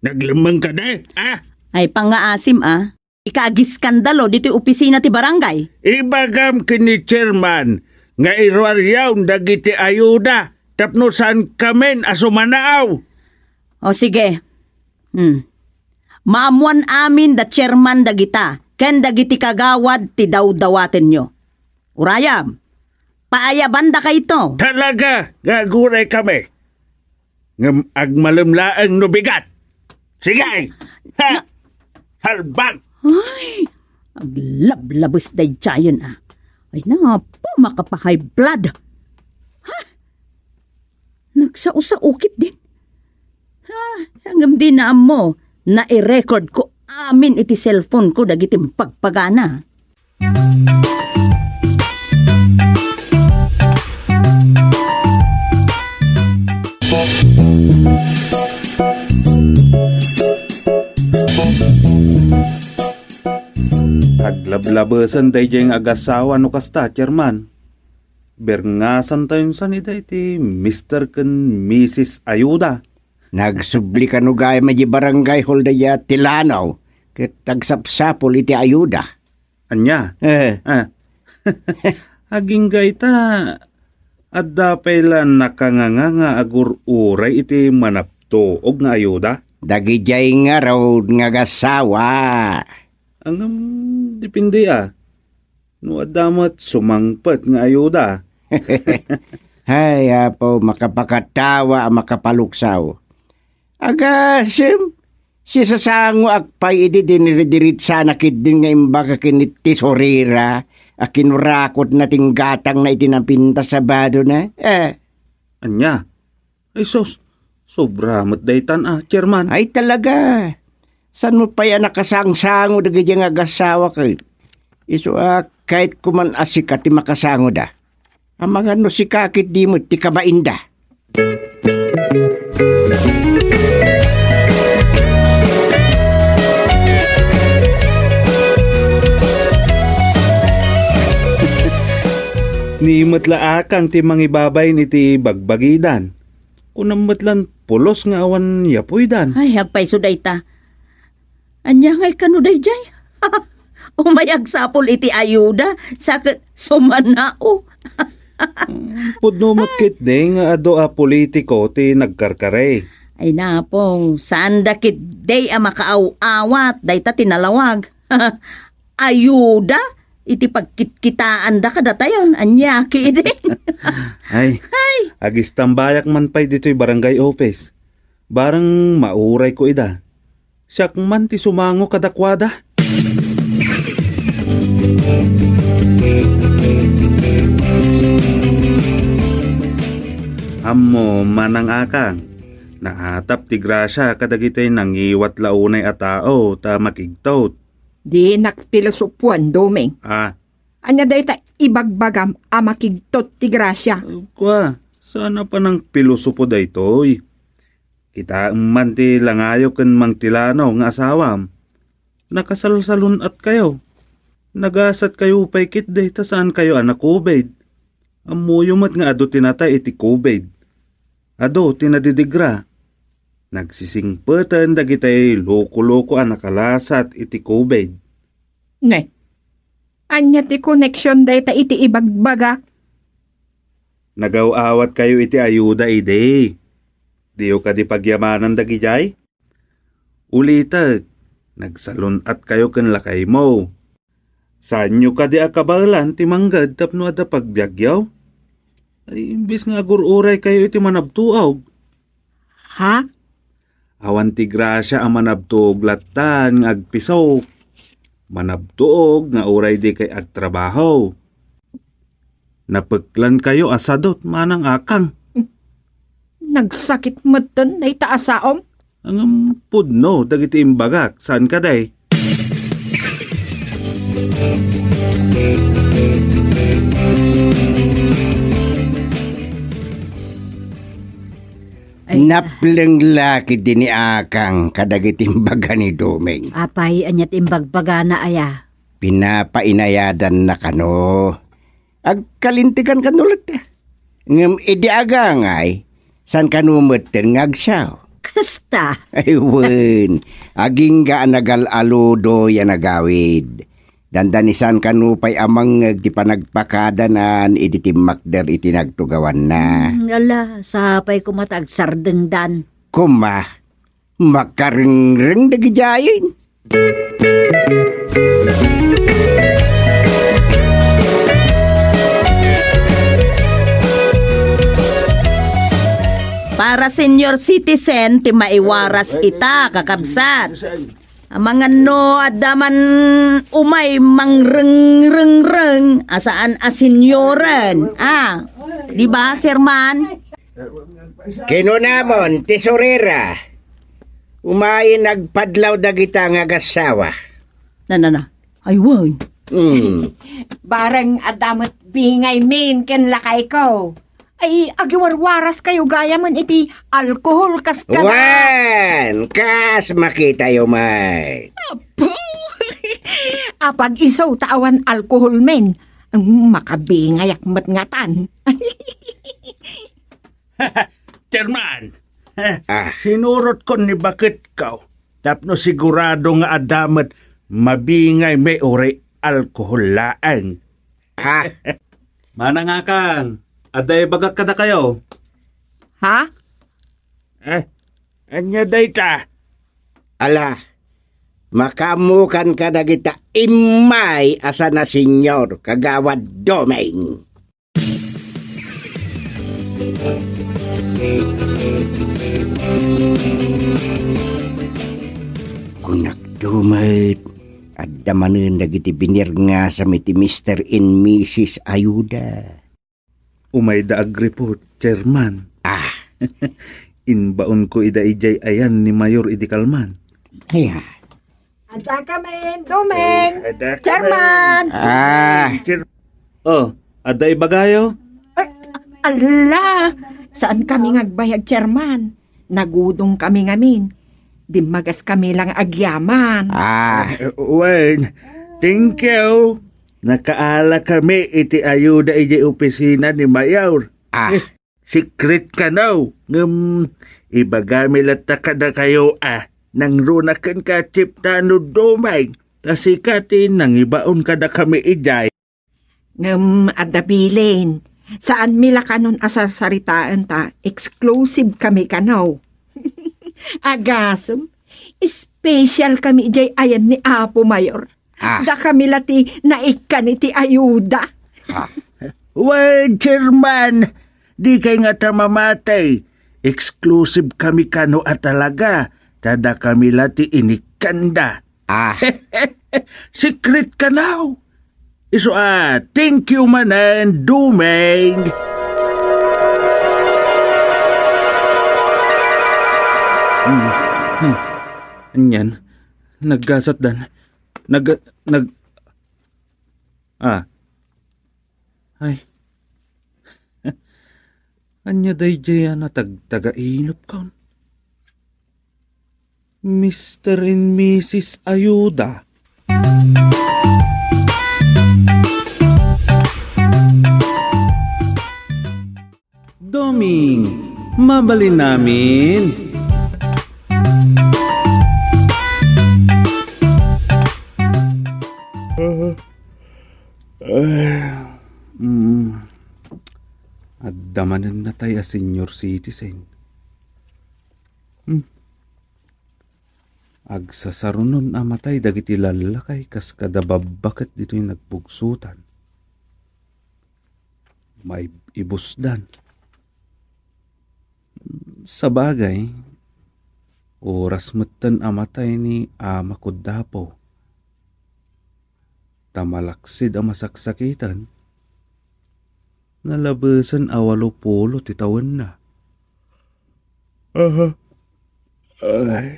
Naglemmeng ka di, ah. Ay, pangngaasim, ah. Ikagiskandalo ditoy opisina ti barangay. Ibagam ken ni chairman nga iruar yaon dagiti ayuda tapno saan kamin a sumanaaw. O sige. Hmm. Maammoan amin da chairman dagita ken dagiti kagawad ti dawdawatenyo. Urayam, paayabandakayto. Talaga nga aguray kami. Ngem agmalem laeng no bigat. Sige! Ha! Halbang! Ay, aglablabes daydiayen, ah. Ay, napo, makapa-high blood. Ha? Nagsao-sao ketdin. Ha? Ngem di naammo, nai-record ko amin iti cellphone ko dagiti impagpagana. Aglablabesen daydiay nga agasawa no kasta, Chairman. Berngasantayon san ida iti Mister ken Missus Ayuda. Nagsubli kano gayam idiay barangay hall daydiay a Tilano ket agsapsapul iti ayuda. Ania? Eh. Ah. Agingga ita, adda pay la nakanganga nga agur-uray iti manaptuog nga ayuda? Dagidiay ngarud nga agasawa. Ngem, depende a. No adda met sumangpet nga ayuda. Hay, Apo, makapakatawa a makapaluksaw. Agasem, sisasangoak pay idi diniridiritsanak ketdin nga imbaga ken ni tesorera a kinurakotna ti inggatangna iti napintas a badona. Eh. Ania? Ay sus, sobra met daytan a, Chairman. Ay talaga. Saanmo pay a nakasangsango dagiti nga agasawak? Isu a, kayatko man a sika ti makasangoda. Amangan no sika ket di met ti kabainda. Ni met la Akang ti mangibabain iti bagbagidan. Kunam met lan pulos nga awan yapuydan. Ay, agpayso dayta. Ania ngay kano daydiay? Umay agsapul iti ayuda, sa ket sumanao. Pudno met ketdi nga adu a politiko ti nagkarkari. Ay napo, saanda ketdi a makaaw-awat dayta ti nalawag. Ayuda iti pagkitkitaanda kadatayon, ania ketdi? Ay, ay, agistambayak man pay ditoy barangay office. Bareng maurayko ida. Siak man ti sumango kadakuada. Ammo, Manang Akang, naatap ti grasia kadagiti nangiwat la unay a tao ta makigtot. Dinak pilosopuan, Doming. Ah. Ania dayta ibagbagam a makigtot ti grasia? Kua, saan a panangpilosopo daytoy. Kitaem man ti langayo ken Mang Tilano nga asawam. Nakasalsalun-atkayo. Nagasatkayo pay ketdi ta saankayo a na-covid. Ammoyo met nga adu ti natay iti covid. Adu ti nadidigra. Nagsisingpeten dagitay loko-loko a nakalasat iti covid. Ne, ania ti koneksion dayta iti ibagbagak? Nagaw-awatkayo iti ayuda idi. Diyo kadi pagyamanan dagidiay? Ulitek, nagsalun-atkayo ken lakaymo. Saanyo kadi a kabaelan ti mangged tapno adda pagbiagyo? Ay, imbes nga agur-uraykayo iti manabtuog. Ha? Awan ti grasia a manabtuog lattan nga agpisok. Manabtuog nga uray dikay agtrabaho. Napeklankayo a sadut, Manang Akang. Nagsakit metten dayta a saom? Ngem pudno dagiti imbagak, saan kadi? Ay, Apleng la ketdi ni Akang kadagiti imbaga ni Doming. Apay, ania ti imbagbagana aya? Pinapainayadanna kano. Agkalintegan kano latta. Ngem idi agangay, saan kano metten nga agsao? Kasta. Ay, wen. Agingga a nagal-aludoy a nagawid. Dandani saan kano pay a mangngeg ti panagpakadanan idi timmakder iti nagtugawanna. Hmm, ala, sapay koma ta agsardengdan. Koma, makarengreng dagidiayen. Para senior citizen ti maiwaras ita, kakabsat. Amangan no adda man umay mangrengrengreng a saan a senioren. Ah, di ba, Chairman? Kinunamon, tesorera. Umayen agpadlaw dagita nga agassawa. Na, na, na. Ay, wen. Hmm. Bareng adda met bingay min ken lakayko. Ay, agiwarwaras kayo gayamen iti alkohol kas kada. Wen, kas makitayo met. Apo! Apag-iso ta awan alkohol men. Ang makabingayak met ngatan. Chairman, ah, sinurotkon ni baketko tapno sigurado nga adda met mabingay mi uray alkohol laeng. Ah. Manang Akang, adda ibagak kadakayo. Ha? Eh, ania dayta? Ala, makaammokan kadagita immay a saan a senyor, Kagawad Doming. Kunak met, adda manen dagiti binirngasam iti Mister and Missus Ayuda. Umayda agreport, Chairman. Ah. Imbaonko ida idiay ayan ni Mayor idi kalman. Aya. Adda kami, Doming. Adda kami. Chairman. Ah. Chair-, oh, adda ibagayo? Ay, ala, saan kami nga agbayag, Chairman? Nagudong kami ngamin. Dimmagas kami lang agyaman. Ah. Eh, wen, thank you. Nakaala kami iti ayuda idiay opisina ni Mayor. Ah. Eh, secret kano, ngem ibagami latta kadakayo a nangruna kenka, Chief Tanod Doming, ta sika ti nangibaon kadakami idiay. Ngem adda bilin, saanmi la kanon a sarsaritaen ta exclusive kami kano. Agasem, special kami idiay ayan ni Apo Mayor. Ah. Dakami la ti naikkan iti ayuda. Ah. Wen, Chairman, dikay ngata mamatay. Exclusive kami kano a talaga, ta dakami la ti inikkanda. Ah. Secret kano. Isu a, thank you manen, Doming. Hmm. Hmm. Anian, naggasatdan. Nag-, nag-, ah. Ay. Ania daydiay a natagtagainup kon? Mister and Missus Ayuda. Doming, mabalin amin. Ah, mm, adda manen natay a senior citizen. Hmm. Agsasarunon a matay dagiti lallakay kas kada babbaket ditoy nagpugsotan. Maib-ibusdan. Sabagay, oras metten a matay ni Ama Kudapo. Ta malaksid a masaksakitan, nalabesen a walo pulo ti tawenna. Aha. Ay.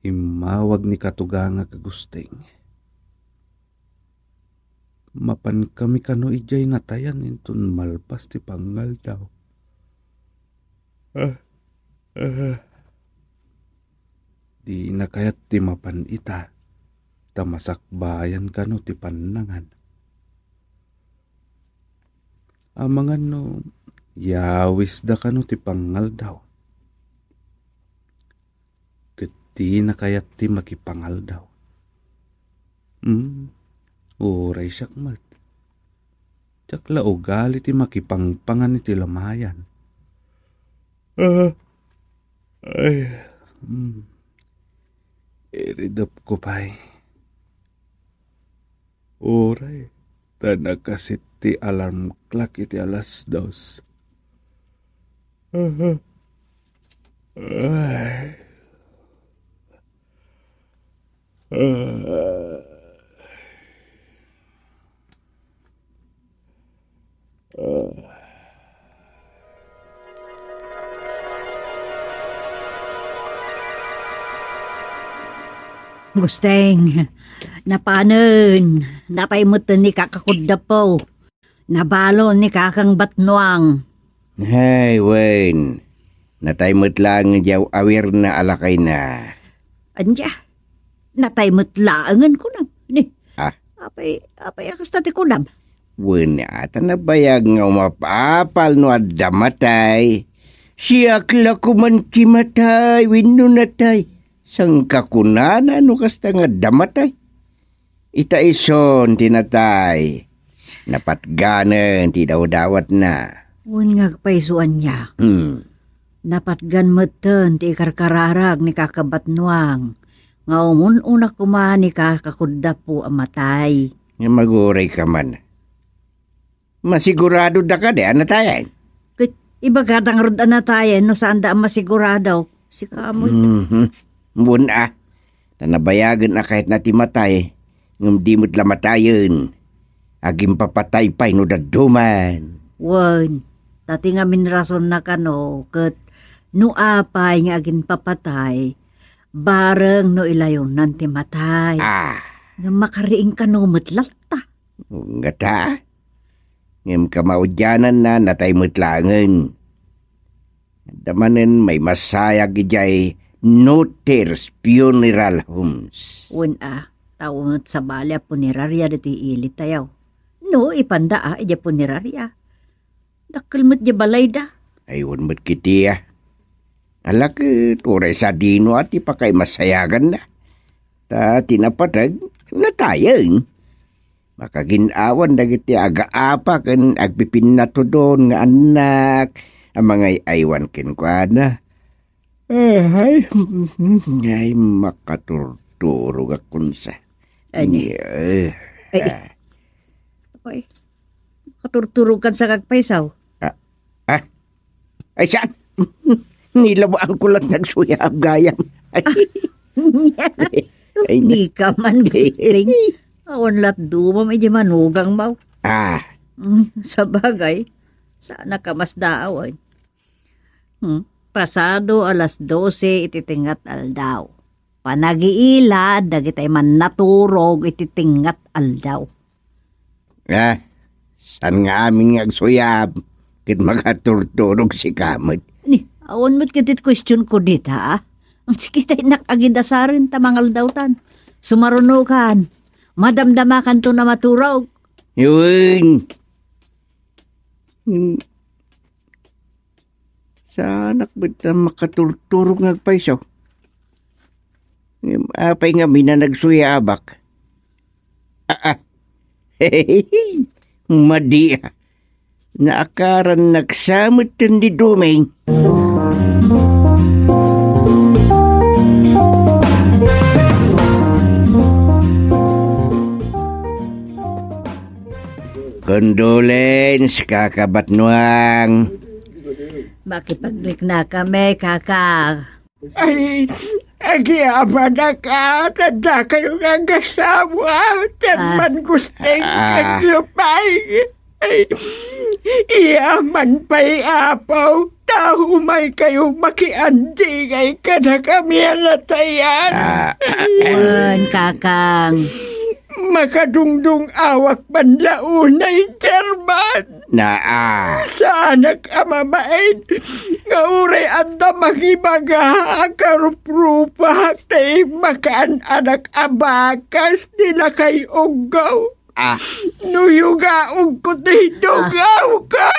Immawag ni katugangak a Gusting. Mapankami kano idiay natayan inton malpas ti pangngaldaw. Ah, ah. Dina kayat ti mapan ita, ta masakbayan kano ti pannangan. Amangan no yawisda kano ti pangaldaw. Ket dina kayat ti makipangaldaw. Hmm, uray siak met. Diak la ugali ti makipangpangan iti lamayan. Ah, ay, hmm. Iridepko pay. Uray, ta nakasit ti alarm clock iti alas dos. Ay. Ah. Gusteng, napanen, natay met ni kakakuddapo. Nabalo ni kakang Batnuang. Hay, wen. Natay met laeng diay awirna a lakayna. Ania? Natay met laengen kunam. Ni, Ah. apay, apay a kasta ti kunam? Wen, ata nabayag nga umapapal no adda matay. Siak la koman ti matay, wenno natay. Saan ka kunana no kasta nga adda matay? Ita isun ti natay. Napatganen ti dawdawatna. Wen nga agpayso ania? Hmm. Napatgan metten ti ikarkararag ni Kaka Batnuang nga umun-una koma ni Kaka Kuddapo a matay. Nga maguray ka man. Masigurado da kadi a natayen? Ket ibagada ngarud a natayen no saanda a masigurado. Sika met. Mhm. Wen a. Ta nabayagen a kayatna ti matay, ngem di met la matayen. Agimpapatay pay no dadduman. Wen, ta ti ngamin rasonna kano ket no apay nga agimpapatay, bareng no ilayonan ti matay. Ah. Ngem makariing kano met latta. Ngata? Ngem kamaudiananna, natay met laengen. Adda manen maimasayag idiay Noters Funeral Homes. Wen a, ta wen met sabali a puneraria ditoy ili tayo. No, ipanda a idiay puneraria. Dakkel met diay balayda. Ay, wen met kiti a. Ala ket, uray sadino a ti pakaimasayaganna. Ta ti napateg, natayen. Makagin-awan dagiti agaapak ken agpipinnatudon nga annak a mangay-aywan kenkuana. Ay, ay, makaturturog a kunsa. Ay, ni- Eh, Ay. ah. Ay, makaturturog kan sa kagpaysaw. Ah, ah, Ay, saan? Nilabaanko la't nagsuyab gayam. Ay. Ay, na- Di ka man gusting. Awan la't dumam, iti manugang mo. Ah. Mm, sabagay, saan ka mas daawan? Hmm? Pasado alas dose iti tingat aldaw. Panagiilad dagitay mannaturog iti tingat aldaw. Ah, saan nga amin nga agsuyab, ket makaturturog sika met. Ni, awan met ket ti question ko dita, ah. Ang sikitay nak agidasaren ta mangaldawtan. Sumarunokan. Madamdamakan to na maturog. Yun. Hmm. Saanak met a makaturturog nga agpayso. Ngem apay ngamin a nagsuyabak? Ah, ah. Madi a. Naakaran nagsamet ti dumeng. Condolence, Kaka Batnuang. Makipaglikna kami, Kaka. Ay, agyamanak a, tanda kayo nga agasawa, ken Ah. man gusting Ah. kayo pay. Ay, iyaman pay, Apo. Ta umaykayo makiandingay kadakami a natayan. Ah. Wen, kakang. Makadungdung-awak man la unay, Chairman. Naa. Saanak a mamaet nga uray adda mangibaga a karuprupak ti makaan-anak a bakas ti lakay uggaw. Ah. No yugaogko ti dungawka.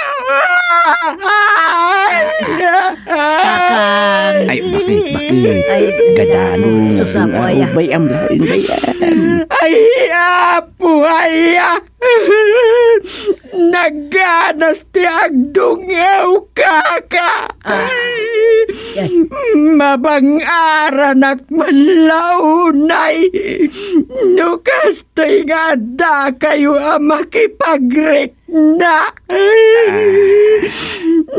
Kakang. Ay, bakit, bakit? Ay, Gadano, susapo, aya. Ubay, amlaen, bay, am. Ay, apo, aya. Nagganas ti agdungaw, kaka. Ah. Ay. Mabang-aranak man la unay. No kas Tay nga addakayo a makipagrikna. Ah.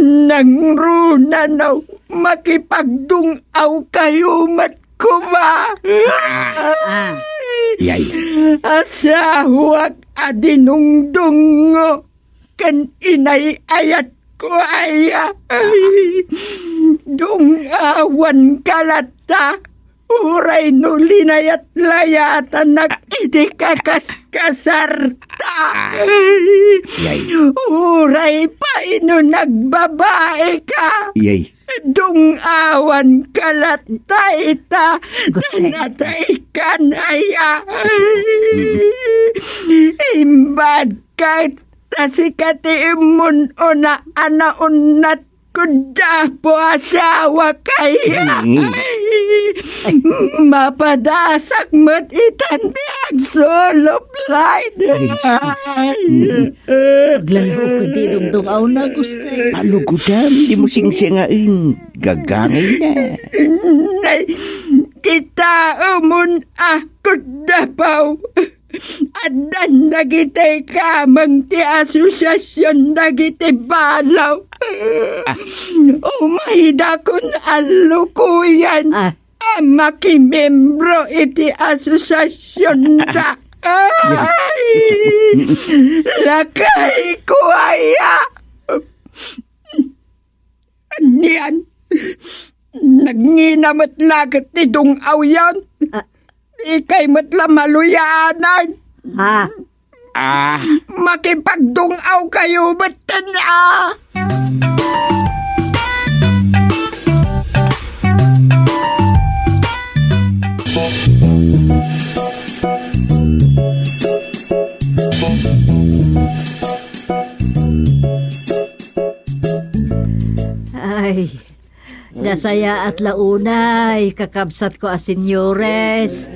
Nangruna no makipagdung-awkayo met koma. Ah. Yay. Asahoak a dinungdungngo ken inay-ayatko aya. Dung-awanka latta. Uray no linayat-layatanak iti kakaskasarta. Yay. Uray pay no nagbabaika. Yay. Dung-awanka latta ita. Gustay. Nataykan aya. Mm. Imbadka ta sika ti immun-una a naunnat Kuddapo, asawa kaya. Mm. Mapadasak met itan ti agsulup laydena. Ay, sus. Mm. Aglalho ket di dungdung-awna, Agustin. Palugodam, dimo singsingaen. Gagangayna. Nay, kitaemon a kuddapo. Addan dagiti kameng ti asosiasion dagiti balaw. Ah. Umaydakon a lukoyen. Ah. A makimembro iti asosiasionda. Ah. Ay! Lakayko aya! Anian? Nagngina met la ket ti dung-awyon. Ah. Ikay met la maluyaanan. Ah. Ah. Makipagdung-awkayo metten, ah. Ay, nasayaat la unay, kakabsatko a senyores.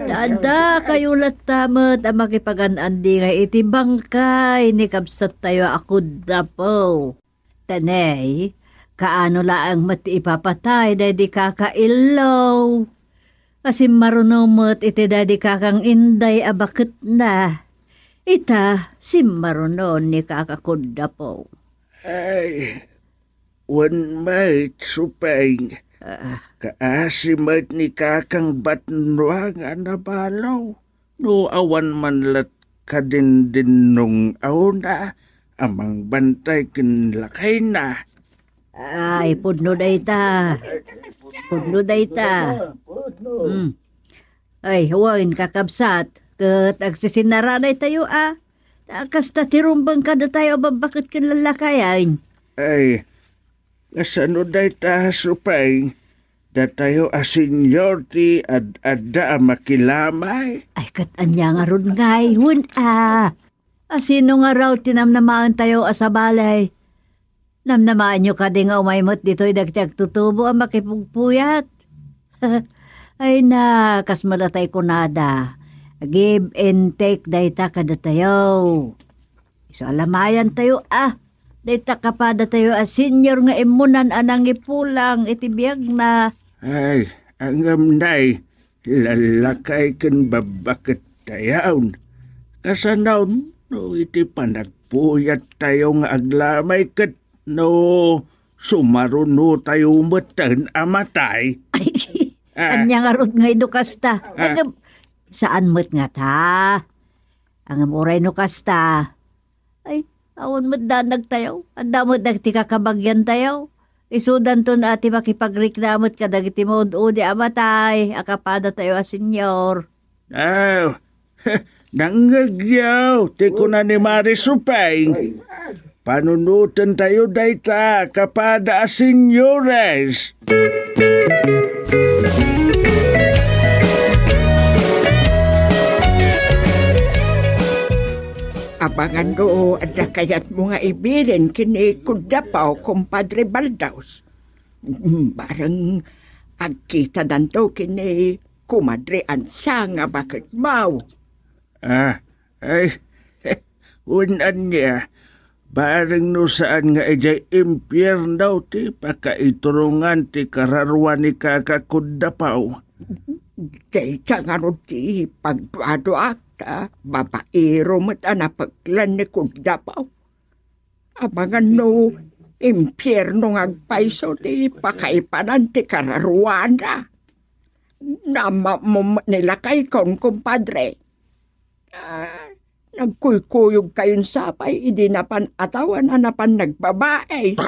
Ta addakayo latta met a makipagan-andingay iti bangkay ni kabsattayo a kuddapo. Ta nay, kaano laeng met ti ipapatay daydi kaka Illo a simmaruno met iti daydi kakang Inday a baketna. Ita, simmaruno ni kaka Kuddapo. Ay, wen met, Supeng. Ah. Kaasi met ni kakang Batnuang a nabalaw. No awan man la't kadindinnong-awna a mangbantay ken lakayna. Ay, pudno dayta. Pudno dayta. Hmm. Ay, wen, kakabsat, ket agsisinnaranaytayo a. Ta kasta ti rumbeng kadatayo a babbaket ken lallakayen. Ay, kasano dayta, Supeng? Datayo a senior ti ad-adda a makilamay? Ay, ket ania ngarud ngay, wen a? A sino ngarud ti namnamaentayo a sabali? Namnamaenyo kadi nga umay met ditoy dagiti agtutubo a makipugpuyat? Ay na, kas malatay kunada, give and take dayta kadatayo. Isu a lamayantayo a, dayta kapadatayo a senior nga immunan a nangipulang iti biagna. Ay, ngem nay, lallakay ken babbaket dayaw. Kasano no iti panagpuyattayo nga aglamay ket no sumarunotayo metten a matay? Ay, ah, ania ngarud ngay no kasta? Ah. Ngem, saan met ngata. Ngem uray no kasta, ay, awan met danagtayo. Adda met dagiti kakabagyantayo. Isudanton a ti makipagriknamet kadagiti maud-udi a matay a kapadatayo a senior. Ah, nangngegyo ti kuna ni Mari Supeng. Panunotentayo dayta kapada a seniores. Amangan no adda kayatmo nga ibilin ken ni Kuddapaw, Kumpadre Baldaws. Bareng agkitadanto ken ni Kumadre Ansia nga baketmo. Ah, ay, wen ania, bareng no saan nga idiay impierno ti pakaiturongan ti kararua ni kaka Kuddapaw. Dayta ngarud ti pagduaduak ta babaero met a napeklan ni Kuddapaw. Amangan no impierno nga agpayso ti pakaipanan ti kararuana. Naammo met ni lakayko, kumpadre. Ah, nagkuykuyogkayon sapay idi napan atawan a napan nagbabae.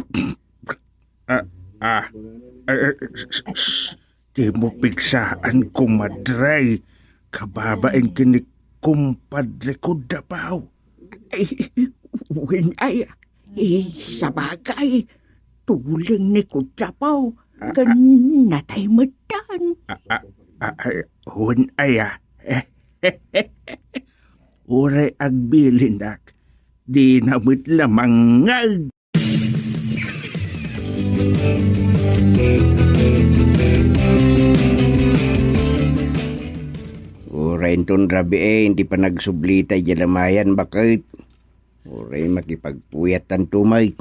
Ah, ah, eh, eh, sh-, sh-, sh-, dimo pigsaan, kumadre. Kababain ken ni kumpadre Kuddapaw. Ay, wen aya, eh, sabagay, tuleng ni Kuddapaw, ah, ken ah, natay metten. Ah, ah, ah, ay, wen aya. Uray agbilinak, dina met la mangngeg. Uray inton rabii, eh, iti panagsublita idiay lamayan, baket. Uray makipagpuyattanto met.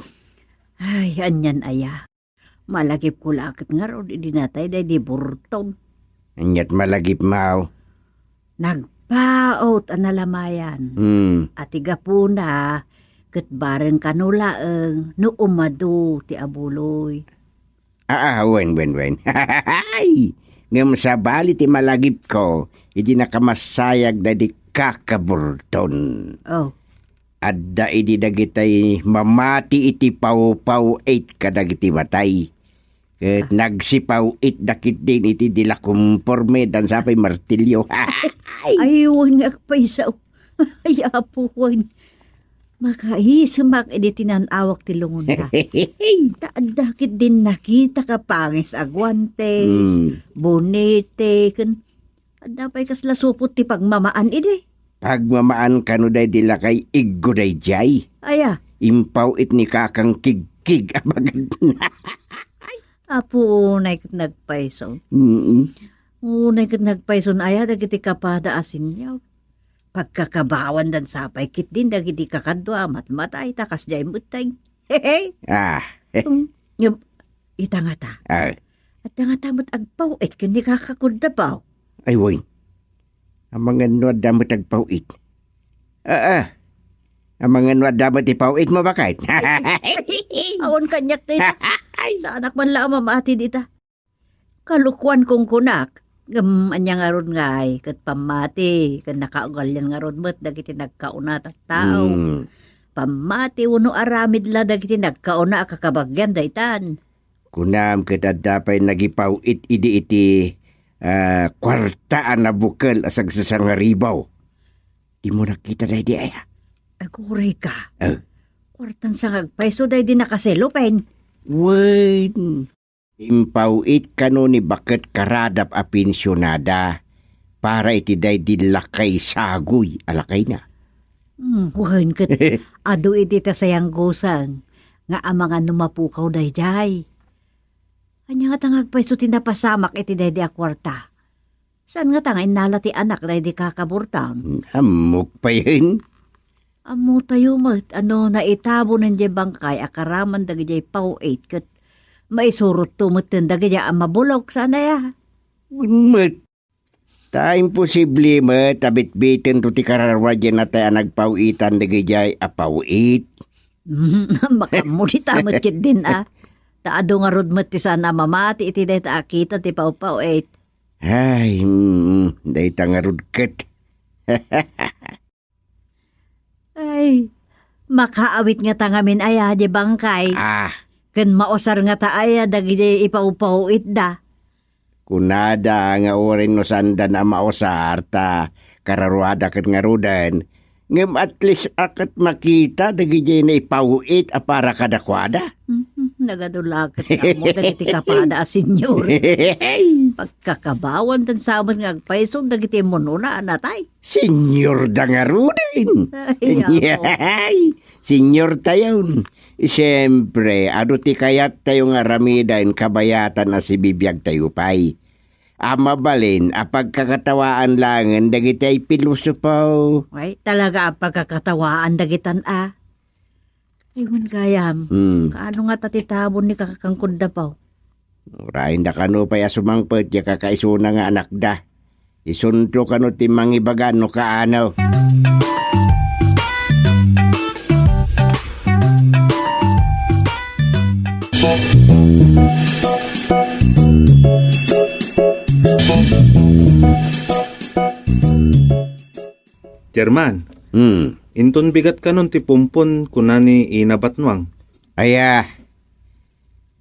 Ay, anian aya. Malagipko la ket ngarud idi natay daydi Burton. Aniat malagipmo? Nagpaut a nalamayan. Hmm. A ti gapuna, ket bareng kano laeng no umadu ti abuloy. Aa, wen, wen, wen. Ngem sabali ti malagipko, idi nakamassayag daydi kaka Burton. Oh. Adda idi dagitay mamati iti pawpaw-it kadagiti matay. Ket ah, nagsipaw-itda ketdin iti dila konporme dansa pay martilyo. Ay, wen nga agpayso. Ay, apo, wen. Makaisemak idi tinan-awak ti lungonda. Ta adda ketdin nakita ka pangis a guantes, hmm, bonete, ken adda pay kasla supot ti pagmamaan idi. Pagmamaan kano daydi lakay iggo daydiay? Aya? Impaw-it ni kakang kigkig a bagatna. Apo, unay ket nagpayso. Mm-mm. Unay ket nagpayson aya dagiti kapada a senior. Pagkakabawandan sapay ketdin dagiti kakadua a matmatay, ta kasdiay met tay. Hehe. Ah. Hmm. Ngem, ita ngata. Ah. Adda ngata met agpaw-it ken ni kaka Kuddapaw. Ay, wen. Amangan no adda met agpaw-it. Aa. Amangan no adda met ti paw-itmo, baket. Awan kaniak, tay. Saanak man la a mamati dita. Kalokuan kunkunak. Ngem ania ngarud ngay, ket pammati, ket nakaugalian ngarud met dagiti nagkauna a tattao. Hmm. Pammati wenno aramid la dagiti nagkauna a kakabagian daytan. Kunam ket adda pay nagipaw-it idi iti, ah, kuarta a nabukel a sagsasangaribaw. Dimo nakita daydi aya? Agurayka. Ah. Kuartan sa nga agpayso daydi nakaselopen. Wen. Impaw-it kano ni baket karadap a pensionada para iti daydi lakay sagoy a lakayna. Hmm, wen ket adu iti ta sayanggosan nga amangan no mapukaw daydiay. Ania ngata nga agpayso ti napasamak iti daydi a kuarta? Saan ngata nga innala ti anak daydi kaka Burton? Ammok payen. Ammotayo met a no naitabonen diay bangkay a karaman dagidiay paw-it ket maisurotto metten dagidiay a mabulok, saan aya? Wen met. Ta imposible met a bitbitento ti kararua diay natay a nagpaw-itan dagidiay a paw-it. Makaammo dita met ketdin a. Ta adu ngarud met ti saan a mamati iti dayta a kita ti pawpaw-it. Ay, mm, dayta ngarud ket. Ay, makaawit ngata ngamin aya diay bangkay. Ah. Ken mausar ngata aya dagiti ipawpawitda. Kunada nga uray no saanda a mausar ta kararuada ket ngaruden, ngem at least a ket makita dagiti naipaw-it a para kadakuada. Mhm, nagadu la ket nga ammo dagiti kapada a senior. Pagkakabawan ken sabet nga agpayso dagiti immunona a natay. Senior da ngaruden. Ay, apo. Ay, senior tayon. Siempre, adu ti kayattayo nga aramiden kabayatan a sibibiagtayo pay. A mabalin a pagkakatawaan laengen dagiti ay pilosopo. Ay, talaga a pagkakatawaan dagitan a. Ay, wen gayam. Hmm. Kaano ngata ti tabon ni kakangkudda, Pau? Uray, da kano pay a sumangpet ya kakaisuna nga anakda. Isunto kano ti mangibaga no kaano. German, Hmm. inton bigat kanon ti pumpon, kuna ni Ina Batnuang. Aya,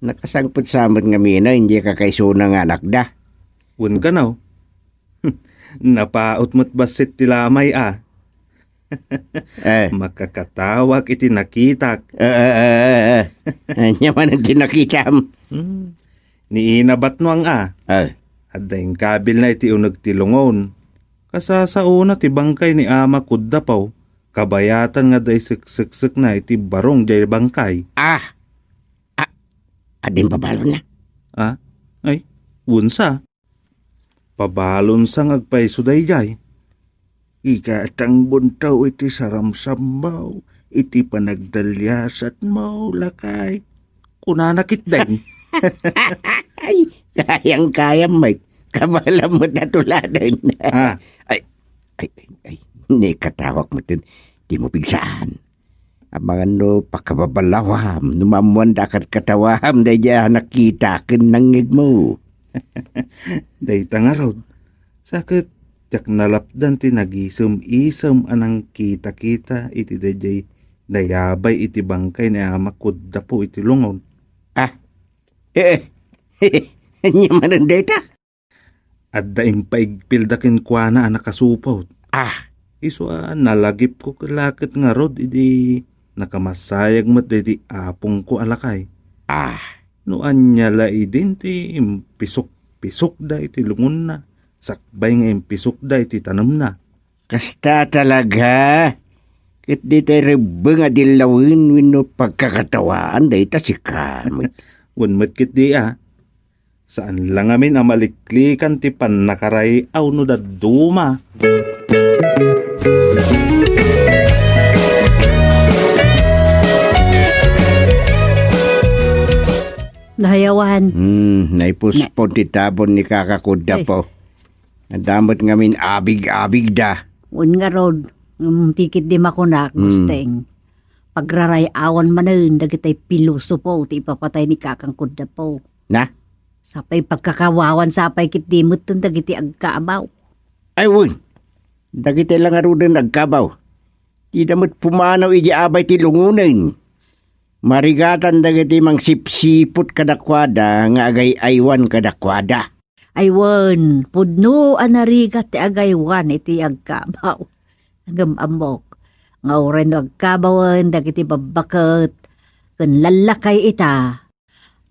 nakasangpet sa met ngamin a, idiay kakaisuna nga anakda. Wen kano? Napaut met bassit ti lamay a. Eh. Makakatawak iti nakitak. Eh, eh, eh, eh, eh. Ania manen ti nakitam? Hmm. Ni Ina Batnuang a. Eh. Adda inkabilna iti uneg ti lungon. Kasasaona ti bangkay ni Ama Kuddapaw, kabayatan nga adda isekseksekna iti barong jay bangkay. Ah! Ah, adda impabalonna? Ah? Ay, wensa. Pabalonsa nga agpayso dayjay. Igatangbonto iti saramsammo, iti panagdaliasatmo, lakay. Kunana ketdin. Ay, kayam-kayam met. Kabaelam met a tuladen. Ah. Ay, ay, ay, ay. Naikatawak metten. Dimo pigsaan. Amangan no pakababalawam, no maammoanda a kadkatawam daydiay a nakita ken nangngegmo. Dayta ngarud, sa ket diak nalapdan ti nagisem-isem a nangkitakita iti daydiay nayabay iti bangkay ni Ama Kuddapaw iti lungon. Ah, eh, eh, ania manen dayta? Adda impaigpilda kenkuana a nakasupot. Ah! Isu a nalagipko la ket ngarud idi nakamassayag met daydi apongko a lakay. Ah! No ania la idin ti impisok-pisokda iti lungonna, sakbay nga impisokda iti tanemna. Kasta talaga. Ket ditay rebbeng a dillawen wenno pagkakatawaan dayta sika met. Wen met ketdi a. Saan la ngamin a maliklikan ti pannakaray-aw no dadduma. Nayawan. Hmm, naipuspon ti tabon ni Kaka Kuddapaw. Adda met ngamin abig-abigda. Wen ngarud, ngem ti ketdi makunak, Hmm. Gusteng. Pagraray-awan manen dagitay pilosopo ti ipapatay ni Kakang Kuddapaw. Na? Sapay pagkakawawan, sapay ketdi metten dagiti agkabaw. Ay, wen. Dagitay la ngaruden agkabaw. Dida met pumanaw idiay abay ti lungonen. Marigatan dagiti mangsipsiput kadakuada nga agay-aywan kadakuada. Ay wen, pudno a narigat ti agaywan iti agkabaw. Ngem ammok nga uray no agkabawen dagiti babbaket ken lallakay ita,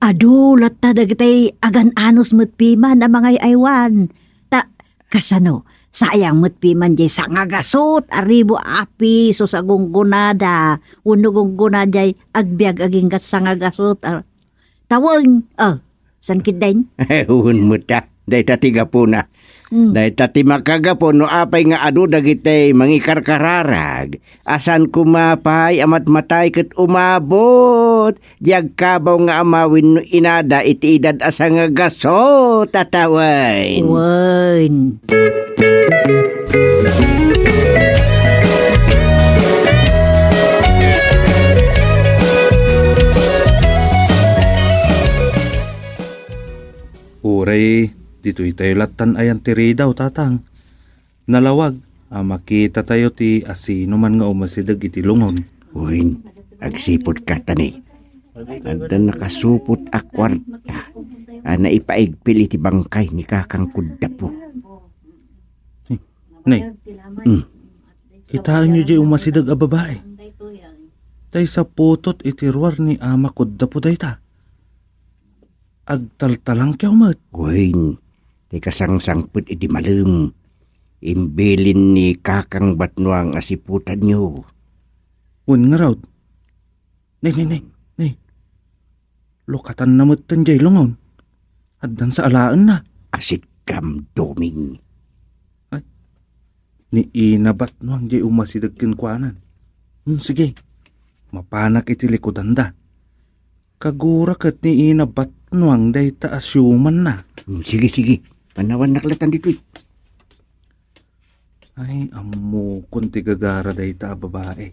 adu latta dagitay agan-anos met piman a mangay-aywan. Ta kasano, sayang met piman diay sangagasut a ribu a pisos a gunggonada wenno gunggona diay agbiag agingga sangagasut a Tawen, oh, saan ketdin? Wen met a, dayta ti gapuna. Hmm. Dayta ti makagapu no apay nga adu dagitay mangikarkararag. A saan koma pay a matmatay ket umabot di agkabaw nga ama wenno inada iti edad a sangagasut a tawen. Wen. Uray ditoy tayo lattan ayan ti ridaw, Tatang. Nalawag a makita tayo ti asinoman nga umasideg iti lungon. Wen, agsipud katani. Adda nakasupot a kuarta a naipaigpil iti bangkay ni Kakang Kuddapo. Nay, hmm, kitaenyo jay umasideg a babai. Tay saputot iti ruar ni Ama Kuddapo dayta. Agtaltalangkew met. Wen, ti kasangsangpet idi malem, imbilin ni Kakang Batnuang a siputanyo. Wen ngarud. Nay, nay, nay, nay. Lukatanna metten jay lungon. Addan sa alaenna. Asitkam, Doming. Ay, ni Ina Batnuang jay umasideg kenkuanan. Hmm, sige. Mapanak iti likudanda. Kagura ket ni Ina Batnuang dayta a siumanna. Hmm, sige, sige. Panawannak latan ditoy. Ay, ammokon ti gagara dayta a babai.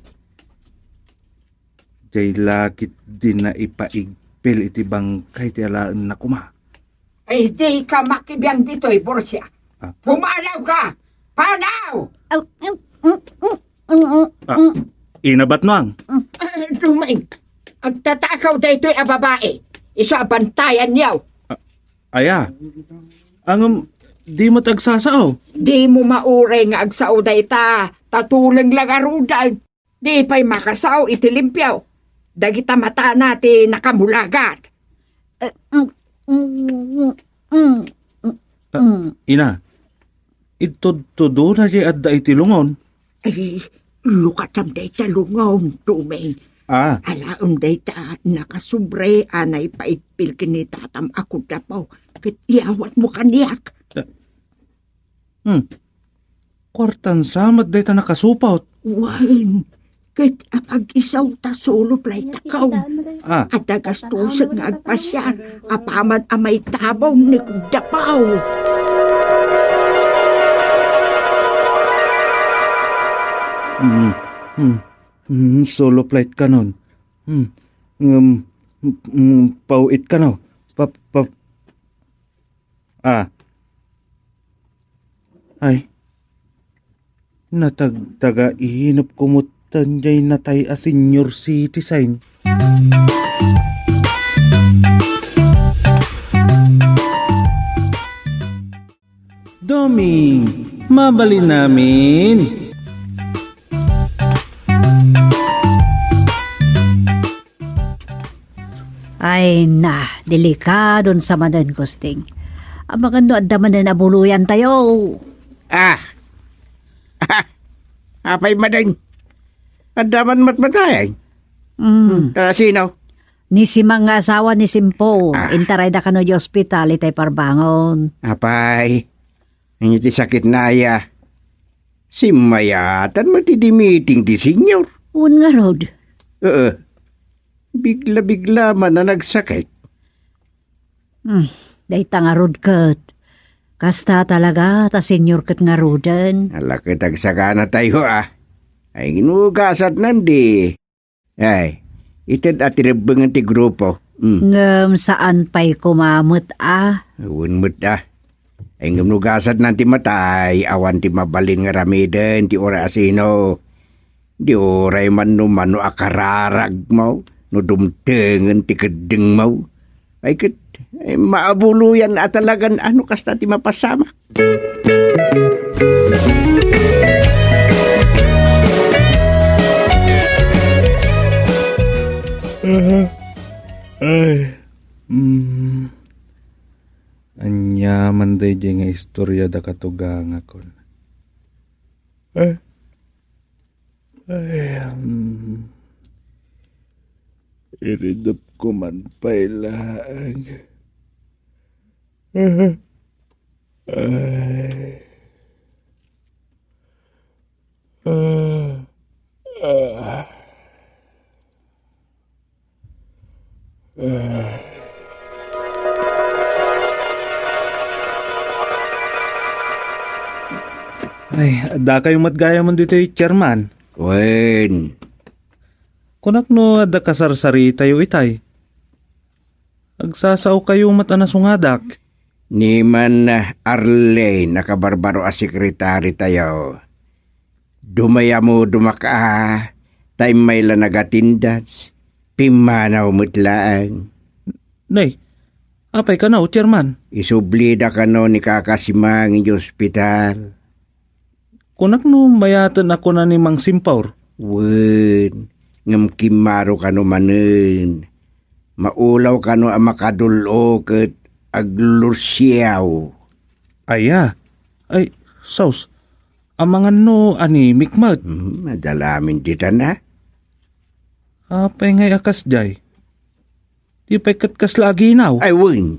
Jay lakit di naipaigpil iti bangkay ti alaenna koma. Ay, dika makibiang ditoy, Borsia. Ah. Pumanaw ka! Panaw! Ah, mm, mm, mm, mm, mm, Ah, mm. Ina Batnuang. Ah, Doming, agtatakaw daytoy a babai. Isu a bantayanyo. Ah, aya. Ngem, di met agsasao. Di mo mauray nga agsao dayta, ta tuleng la ngaruden. Di pay makasao iti limpio. Dagita matana ti nakamulagat. Eh, mm, mm, mm, mm, Ah, mm. Ina, itudtudona jay adda iti lungon. Ay, lukatam dayta lungon, Doming. Ah. Alaem dayta nakasubra a naipaigpil ken ni tatam a Kuddapo. Ket iyawatmo kaniak. Hmm. Kuartan sa met dayta nakasupot. Wen, ket apag-isaw ta solo play ta kaw. Ah. Adda gastusen nga agpasiar, apaman a maitabon ni Kuddapo. Hmm, hmm, hmm, solo flight kanon. Hmm, ngem, hmm, hmm, pauit kano. Pa, pa, Ah. Ay. Natagtaga inep kumutan jay natay a senior citizen. Doming, mabalin amin. Ay na, delikadon sa manen, Gusting. Amangan no adda manen a buloyan tayo. Ah! Apay manen? Adda man matmatay? Mm. Hmm, tara, sino? Ni Simang nga asawa ni Simpo, Ah. intarayda kano di ospital itay parbangon. Apay, anya ti sakit na aya? Simmayatan met idi meeting ti senior. Wen ngarud. Oo. Bigla-bigla man a nagsakit. Hmm, dayta ngarud ket. Kasta talaga ta senior ket ngaruden. Ala ket agsagana tayo, ah. Ay, inugasat nandi. Ay, ited a ti rebbengen ti grupo. Mm. Ngem saan pay koma met a? Wen met a. Ay, ngem no gasat nan ti matay, awan ti mabalin nga ramiden ti uray a sino. Di uray man no mano a kararagmo, no dumtengen ti keddengmo. Ay ket, eh, maabuloyan a talagan a no kasta ti mapasamak. Ay, mm. Ania man daydiay nga istorya da katugangakon? Eh? Ay, um, iridupko man pay laeng. Ay. Ah. Ah. Ay, addakayo met gayam ditoy, Chairman. Wen. Kunak no adda kasarsaritatayo itay. Agsasaokayo met a nasungadak. Ni man, ah, Arlene a kabarbaro a sekretaritayo. Dumayamudom a, ta immay la nagatindas. Pimmanaw met laeng. Nay, apay kano, Chairman? Isublida kano ni Kaka Simang iti ospital. Kunak no mayaten a kuna ni Mang Simpor. Wen, ngem kimmaro kano manen. Maulaw kano a makadul-o ket aglursiaw. Aya. Ay, sus. Amangan no anemic met. Hmm, adda lamin ditan a. Apay ngay a kasdiay? Di pay ket kasla aginaw? Ay, wen.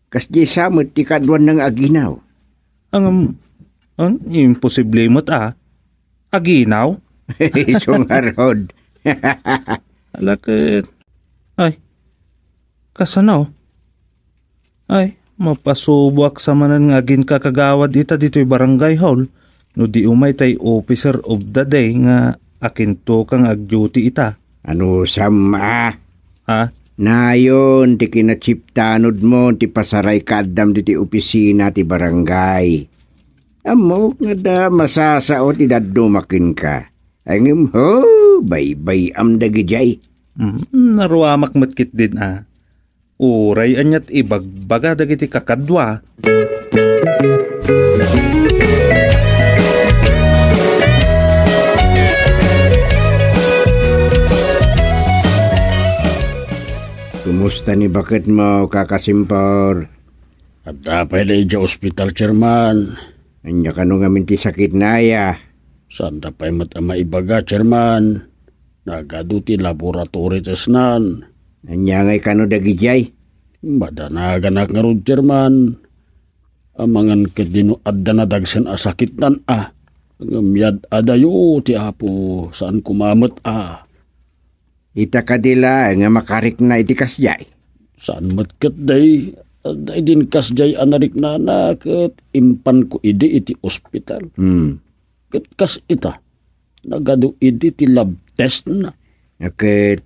Kasdiay sa met ti kaduanna nga aginaw. Ang, ang imposible met a. Aginaw? Isu ngarud. Ala ket. Ay, kasano? Ay, mapasuboak sa manen nga aginkakagawad ita ditoy barangay hall no di umay tay officer of the day nga akinto ka nga agduty ita. Anusam a? Ha? Nayon ti kinachiptanodmo ti pasaray kaaddam ditoy opisina ti barangay. Ammok nga da masasao ti dadduma kenka. Ay ngem, ho, baybay-am dagidiay. Mm, naruamak met ketdin a. Uray aniat ibagbaga dagiti kakadua. Kumusta ni baketmo, Kaka Simpor? Adda pay la idiay ospital, Chairman. Ania kano ngamin ti sakitna aya? Saanda pay met a maibaga, Chairman. Nagadu ti laboratory testnan. Ania ngay kano dagidiay? Madanaganak ngarud, Chairman. Amangan ketdi no adda nadagsen a sakitnan a. Ngem yad-adayo ti Apo, saan koma met a. Ita kadi laeng a makarikna iti kasdiay? Saan met ketdi, adda idin kasdiay a nariknana ket impanko idi iti ospital. Hmm. Ket kas ita, nagadu idi ti lab testna. Ket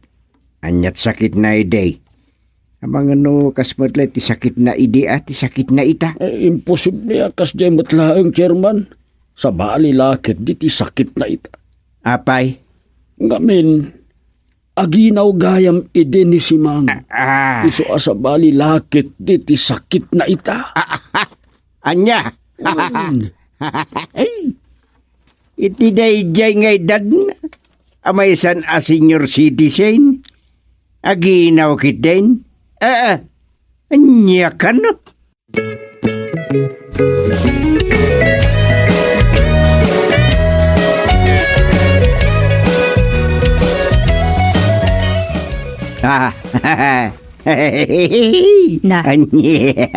aniat sakitna idi? Amangan no kas met la ti sakitna idi a ti sakitna ita. Eh, imposible a kasdiay met laeng, Chairman. Sabali la ketdi ti sakitna ita. Apay? Ngamin, aginaw gayam idi ni Simang. Ah, ah. Isu a sabali la ketdi ti sakitna ita. Ah, ah, ah. Ania? Mm. Iti daydiay nga edadna, a maysan a senior citizen, aginaw ketdin? Ah, ah. Ania kano? Ah, Na. Ania?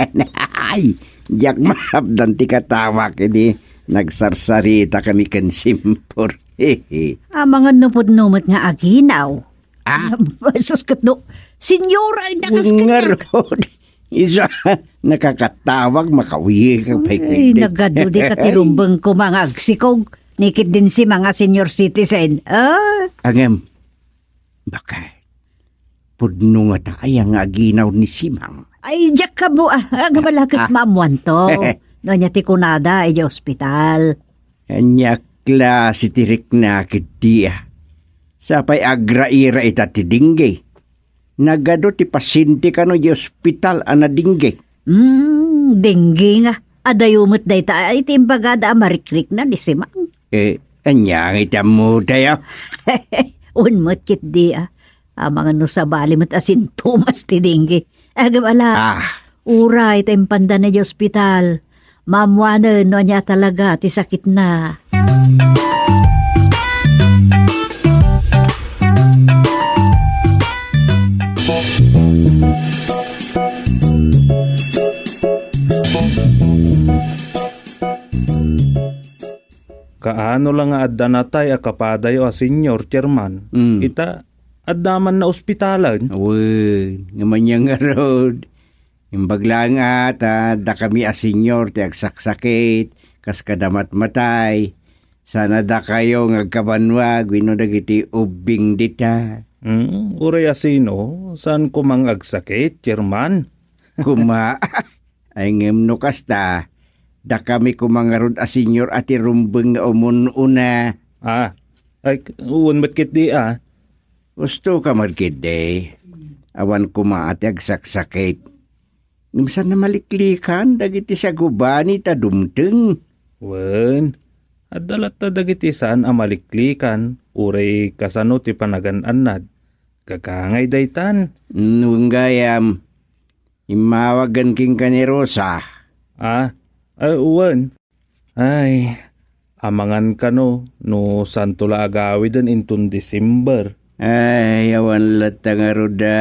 Ay, diak maapdan ti katawak idi nagsarsaritakami ken Simpor. Amangan no pudno met nga aginaw. Ah? Sus, ket no, senyora, ay, nakas kanya. Ngarud. Isu, nakakatawag, makauyi ka pay. Ay, nagadu di ka ti rumbeng ko, mga agsikog. Ni ketdin si mga senior citizen. Ah? Ngem, baka, pudno ngata aya nga aginaw ni Simang? Ay, diak kamo, ah, nga malaket maammuanto. No ania ti kunada, idiay ospital. Ania a klase ti rikna ketdi a? Sapay agraira ita ti dengue. Nagadu ti pasiente kano idiay ospital a nadengge. Hmm, dengue nga. Adayo met dayta iti imbagada a marikrikna ni Simang. Eh, ania nga iti ammotayo? Wen met ketdi a. Amangan no sabali met a sintomas ti dengue. Agem ala. Ah. Uray ta impanda idiay ospital. Maammuanen no ania talaga ti sakitna. Kaano la nga adda natay a kapadayo a senior, Chairman? Mm. Ita, adda man naospitalen? Wen, ngem ania ngarud. Imbag laeng a ta dakami a senior ti agsaksakit, kas kada matmatay. Saan a dakayo nga agkabanwag wenno dagiti ubbing dita? Mm, uray a sino, saan koma nga agsakit, Chairman? Koma, ay ngem no kasta, dakami koma ngarud a senior a ti rumbeng nga umun-una. Ah, ay, wen met ketdi a. Gusto ka met ketdi. Awan koma a ti agsaksakit. Ngem saan a maliklikan dagiti sagubani ta dumteng. Wen, adda latta dagiti saan a maliklikan, uray kasano ti panagan-annad. Gagangay daytan. Mm, wen gayam. Immawagen kenka ni Rosa. Ah, ah, wen. Ay, amangan kano no santo la agawiden inton December. Ay, awan latta ngarud a.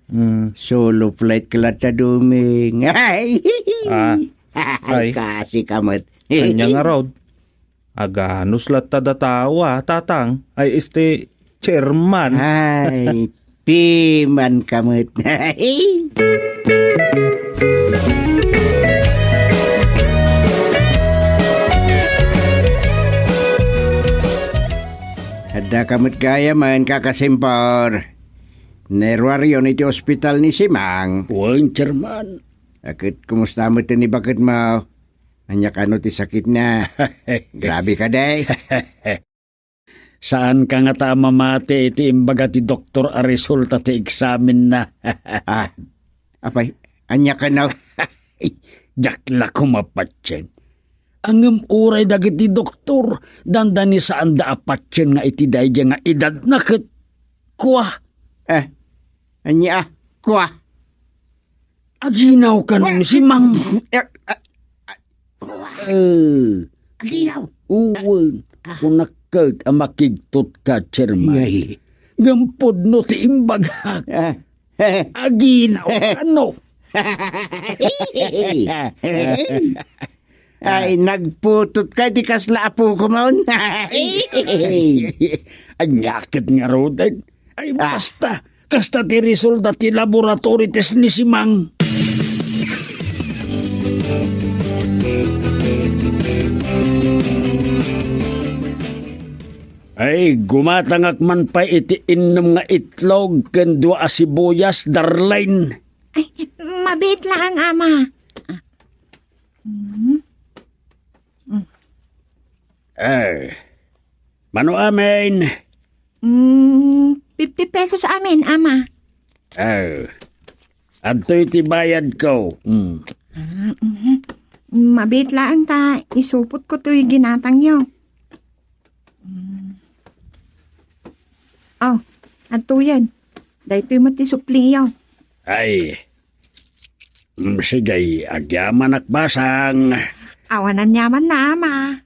Hmm. Solo flight ka latta, Doming. Ay! Ah, ay, ay. Kasi ka met. Ania ngarud? Aganus latta da tao a, Tatang. Ay, este, Chairman. Ay, piman ka met. Adda ka met gayam, kakasimpor. Nairuaryon iti ospital ni Simang. Wen, Chairman. Ket kumusta met ni baketmo? Ania kano ti sakitna? Grabe kadi. Saan ka ngata a mamati iti imbaga ti doktor a resulta ti eksamenna. Ah, apay, ania kano? Diak la koma patien. Ngem uray dagiti doktor, dandani saanda a patien nga iti daydiay nga edadna ket kua. Eh, ania a kua? Aginaw kano ni Simang. Eh, ah, Eh, Aginaw. Uwen, ah, kunak ket a makigtot ka, Chairman. Ay. Ngem pudno ti imbagak. Ah. Aginaw kano. Ay, nagputot ka, di kasla apo ko man. Ania ket ngaruden? Ay, ah, basta. Kasta ti resulta ti laboratory test ni Simang. Ay, gumatangak man pay iti innem nga itlog ken dua a sibuyas, Darlene. Ay, mabiit laeng, Ama. Ah. Mm. Mm. Eh, mano amin? Mm, fifty pesos amin, Ama. Eh, adtoy ti bayadko. Mm. Ah, mhm. Mabiit laeng ta isupotko toy ginatangyo. Mm. Oh, adtoyen. Daytoy met ti supliyo. Ay. Mm, sige, agyamanak basang. Awan aniamanna, Ama.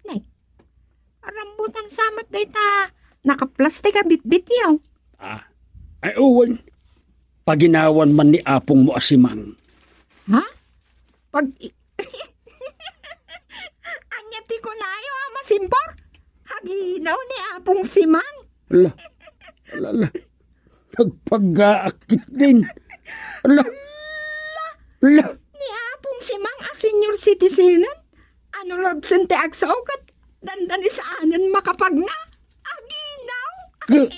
Nay, rambutan sa met dayta nakaplastik a bitbityo. Ah, ay, uwan. Paginawan man ni apongmo a Simang. Ha? Pag-, ania ti kunayo a masimpor? Aginaw ni Apong Simang. Ala, ala, ala. Nagpagaak ketdin. Ala. Ala. Ni Apong Simang a senior citizen? Ano labsen ti agsaw ket dandani saanen makapagna? Aginaw? Ka-,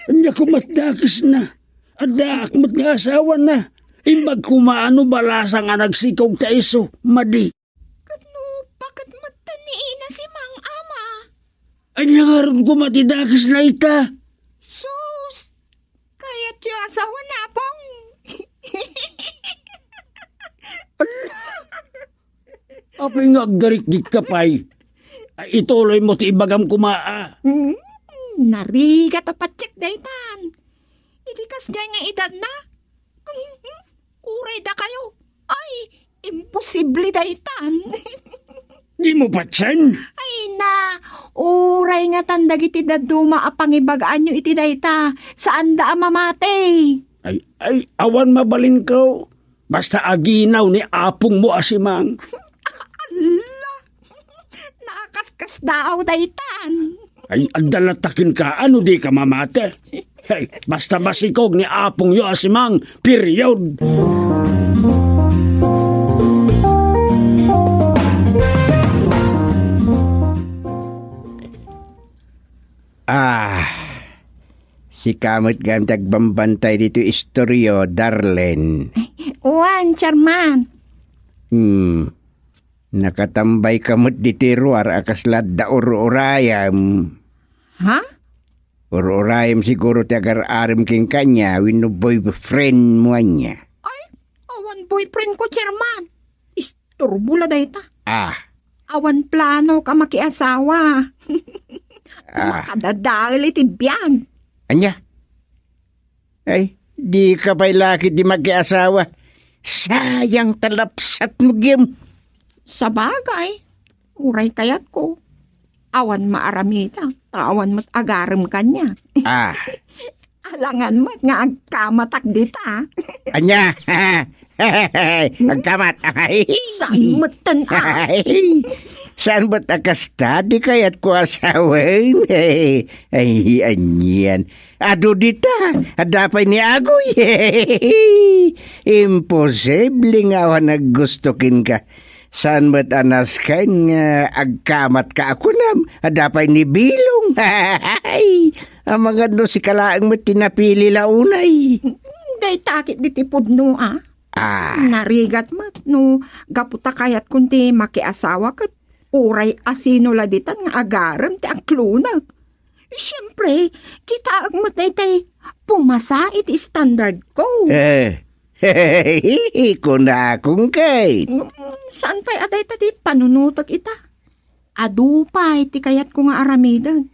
ania koma ti dakesna? Addaak met nga asawana. Imbag koma no balasang a nagsikog ta isu, madi. Ket no, bakit met ni ina si Mang Ama? Ania ngarud koma ti dakesna ita? Sus! Kayatyo asawan, Apong? Ala! Apay nga agdarikdik ka pay? Ay, ituloy mo ti ibagam koma, a. Hmm, narigat a patiek daytan. Idi kasdiay nga edadna, hmm, uray dakayo. Ay, imposible daytan. Dimo patien? Ay na, uray ngatan dagiti dadduma a pangibagaanyo iti dayta, saanda a mamati. Ay, ay, awan mabalinko. Basta aginaw ni apongmo a Simang. Alla! Nakaskasdaaw daytan. Ay, adda latta kenka, ano di ka mamati? Hey, basta masikog ni apongyo a Simang, period. Ah, sika met gayam ti agbambantay ditoy istoryo, Darlene. Ay, wen, Chairman. Hmm. Nakatambay ka met ditoy ruar a kasla adda ur-urayam. Ha? Ur-urayem siguro ti agar-arem kenka ania wenno boyfriend mo ania. Ay, awan boyfriend ko, Chairman. Isturbo la dayta. Ah. Awan plano ka makiasawa. Ah. Makadadael iti biag. Ania? Ay, di ka pay la ketdi makiasawa. Sayang ta lapsat mo, Gem. Sabagay, uray kayatko. Awan maaramidak, ta awan met agarem kaniak. Ah. Alangan met nga agkamatak dita. Ania? Agkamat. Saan met ten, ah? Saan met a kasta, di kayatko a sawen. Ay, anian. Adu dita, adda pay ni Agoy. Imposible nga awan aggusto kenka. Saan met a nasken nga agkamatka a kunam, adda pay ni Bilong. Amangan no sika laeng met ti napili la unay. Dayta ket diti pudno, ah. Ah. Narigat met no gapu ta kayatkon ti makiasawa ket uray asino la ditan nga agarem ti aklonek. Siempre, kitaek met daytay pumasa iti standard ko. Eh, kunakon ket. Mm, saan pay a dayta ti panunotek ita? Adu pay ti kayatko nga aramiden.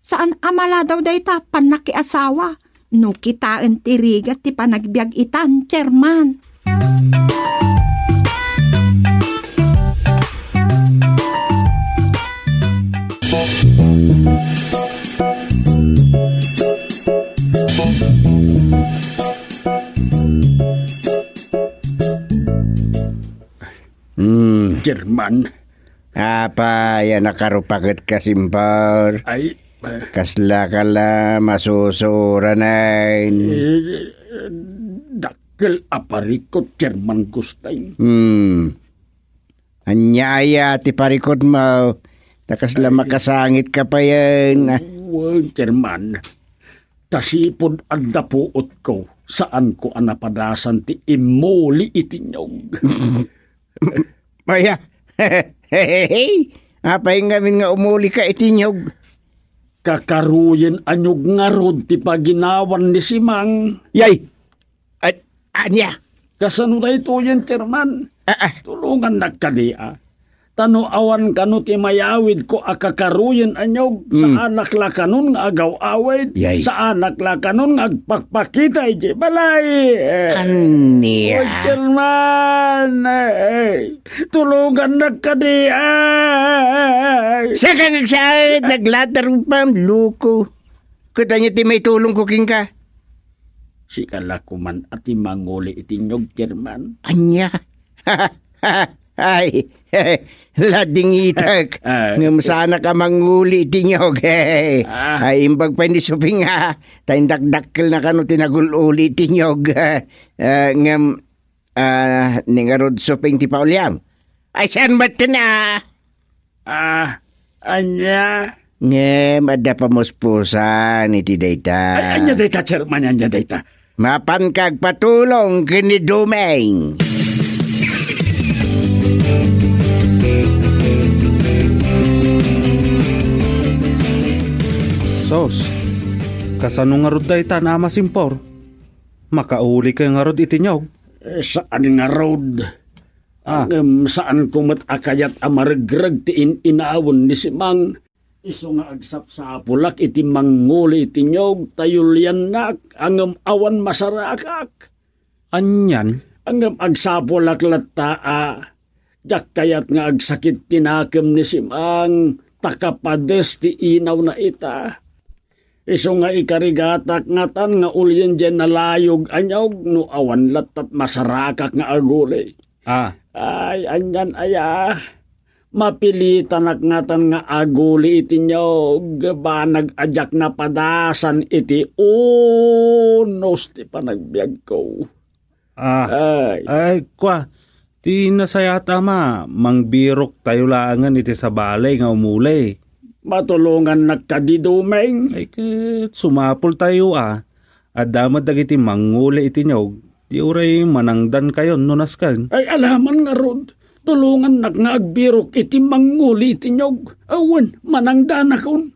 Saan a maladaw dayta pannakiasawa no kitaen ti rigat ti panagbiag itan, Chairman. Hmm. Chairman. Apay a nakarupak ket kasimpar? Ay, eh. Kasla ka la masusuran. Eh, dakkel a parikut, Chairman Gusteng. Hmm. Ania aya ti parikutmo? Ta kasla Ay. Makasangit ka payen. Wen, Chairman. Ta sipud adda puotko, saanko a napadasan ti immuli iti niyog. Aya, apay ngamin nga umuli ka iti niyog? Kakaruyen a niyog ngarud ti paginawan ni Simang. Yay! At, ania? Kasano daytoyen, Chairman? Ah, ah. Tulongannak kadi, a. Ta no awan kano ti mayawidko a kakaruyen a niyog, Mm. saanak la kanon nga agaw-awid, Yay. saanak la kanon nga agpakpakita iti balay. Eh, Ania? Oy, Chairman, eh, tulongannak kadi, ay. Saka nga siya, naglatar pam, loko. Ket ania ti maitulongko kenka? Sika la koman a ti manguli iti niyog, Chairman. Ania? Ay, ladingitek. Ah. Ngem saanak a manguli iti niyog. Ah. Ay, imbag pay ni Suping, a. Ta indakdakkelna kano ti nagul-uli iti niyog. Ah, ngem, ah, ni ngarud Suping ti pauliam. Ay, saan met na? Ah, ania? Ngem adda pamuspusan iti dayta. Ay, ania dayta, Chairman, ania dayta? Mapanka agpatulong ken ni Dumeng. Sos, kasano ngarud dayta, Ama Simpor? Makauli ka ngarud iti niyog? Eh, saan ngarud. Ah. Ngem saanko met a kayat a maregreg ti in-inawen ni Simang. Isu nga agsapsapulak iti mangnguli iti niyog ta yuliannak, ngem awan masarakak. Anian? Ngem agsapulak latta a diak kayat nga agsakit ti nakem ni Simang ta kapades ti inawna ita. Isu nga ikarigatak ngatan nga ulien diay nalayog a niyog no awan lattat masarakak nga aguli. Ah. Ay, anian aya? Mapilitanak ngatan nga aguli iti niyog, banag a diak napadasan iti unos ti panagbiagko. Ah, Ay. Ay, kua, ti nasayaat, Ama, mangbiroktayo laengen iti sabali nga umuli. Matulongannak kadi, Dumeng? Ay, ket sumapultayo, a. Adda met dagiti mangnguli iti niyog, ti uray manangdankayon no nasken. Ay, alaman ngarud, tulongannak nga agbirok iti mangnguli iti niyog. Awan, manangdanakon.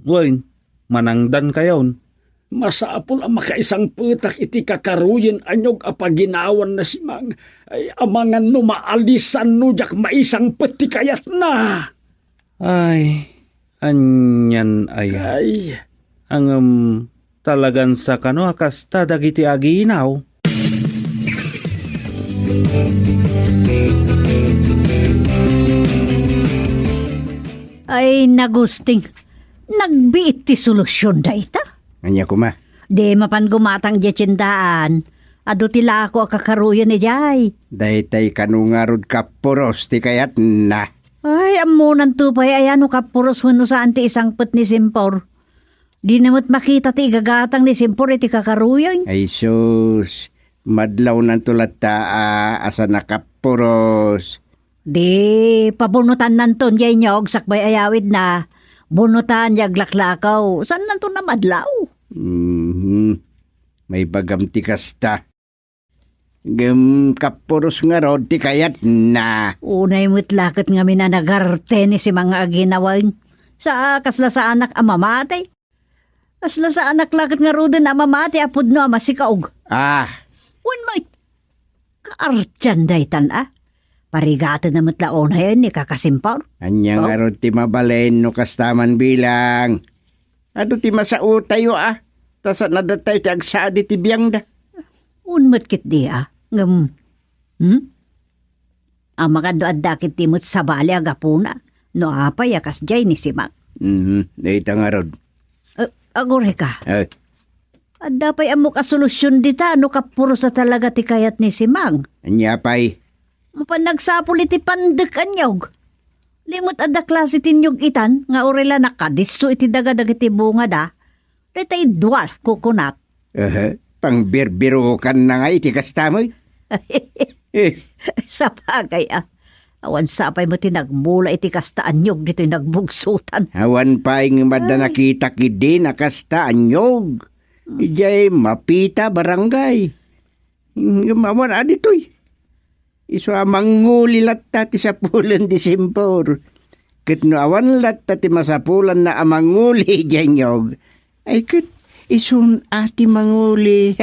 Wen, manangdankayon. Masapul a makaisangpetak iti kakaruyen a niog a paginawan ni Simang. Ay, amangan no maalisan no diak maisangpet ti kayatna. Ay, anian aya? Ay. Ngem, talagan sa kano a kasta dagiti aginaw? Ay, nagusting. Nagbiit ti solusion dayta. Ania koma? Di mapan gumatang idiay tiendaan. Adu ti lako a kakaruyen idiay. Daytay kano ngarud kappuros ti kayatna. Ay, ammonanto pay aya no kappuros wenno saan ti isangpet ni Simpor. Dina met makita ti igagatang ni Simpor iti kakaruyen. Ay sus, madlawnanto latta a, a saan a kappuros. Di, pabunotannanton diay niog sakbay ayawidna. Bunotan diay aglaklakaw. Saannanton a madlaw? Mhm. Maibagam ti kasta. Ngem kappuros ngarud ti kayatna. Unay met la ket ngamin a nagarte ni Simang nga aginawan. Sa kasla saanak a mamati. Kasla saanak la ket ngaruden a mamati a pudno a masikaog. Ah. Wen met. Kaartian daytan a. Parigatenna met la unayen ni Kaka Simpor. Ania ngarud ti mabalin no kasta man bilang? Adu ti masaotayo a. Ta saan a datayo ti agsadi ti biangda. Wen met ketdi a. Ngem, hmm? Amangan no adda ketdi met sabali a gapuna no apay a kasdiay ni Simang. Mhm, dayta ngarud. Eh, agurayka. Eh. Adda pay ammok a solusion dita no kappuros a talaga ti kayat ni Simang. Ania pay? Mapan nagsapul iti pandek a niog. Di met adda klase ti niog itan nga uray la nakadisso iti daga dagiti bungada. Daytay dwarf coconut. Aha, pangbirbirukanna nga iti kasta met. Eh. Sapagay a. Awan sapay met ti nagmula iti kasta a niog ditoy nagbugsotan. Awan pay ngem adda Ay. nakita ketdi a kasta a niog. Idiay Mapita, barangay. Ngem awan a ditoy. Isu a manguli latta ti sapulen ni Simpor. Ket no awan latta ti masapulanna a manguli idiay niog, ay ket isun a ti manguli.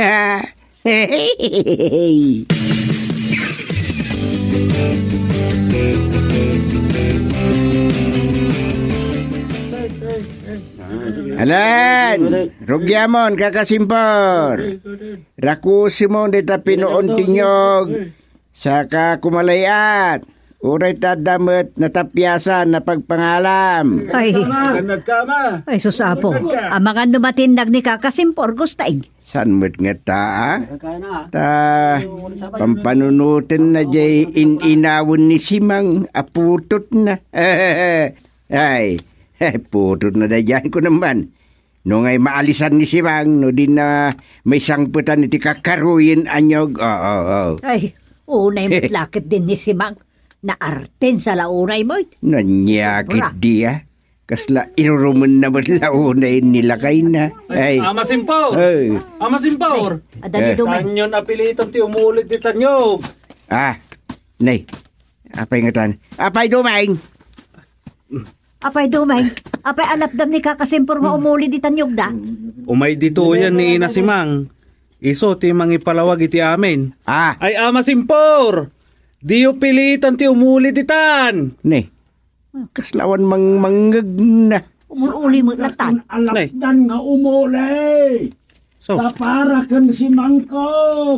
Alan, rugiamon, Kaka Simpor. Rakusimon dita pinuon ti niog. Saka kumalay-at, uray ta adda met natapiasan a pagpangalam. Ay. Nagkama. Ay, sus, Apo. Nagkama. Amangan no matinnag ni Kaka Simpor, Gusting. Saan met ngata, a? Ta, pampanunotenna diay in-inawen ni Simang a putotna. Ay, putotna daydiay, kunam man. No ngay maalisan ni Simang, no dina maisangpetan iti kakaruyen a niog. Oo, oo. Ay, unay met la ketdi ni Simang. Naarten sa la unay met. Nanyakit Sobra. Dia. Kasla irurumenna met la unay ni lakayna. Ay. Ama Simpor! Ay. Ama Simpor! Adda ni Eh. Dumay. Saanyon a piliton ti umulid dita niog? Ah, nay. Apay ngatan? Apay Dumay! Apay Dumay, apay alapdam ni Kaka Simpor nga umuli ditan niogda? Umay ditoyen ni Ina Simang. Isu ti mangipalawag iti amin. Ah. Ay, Ama Simpor! Diyo pilitan ti umuli ditan! Ne, kasla awan mang-, mangngegna. Umul-uli met latan. Alapdan nga umuli. Sus. Ta para ken Simangko,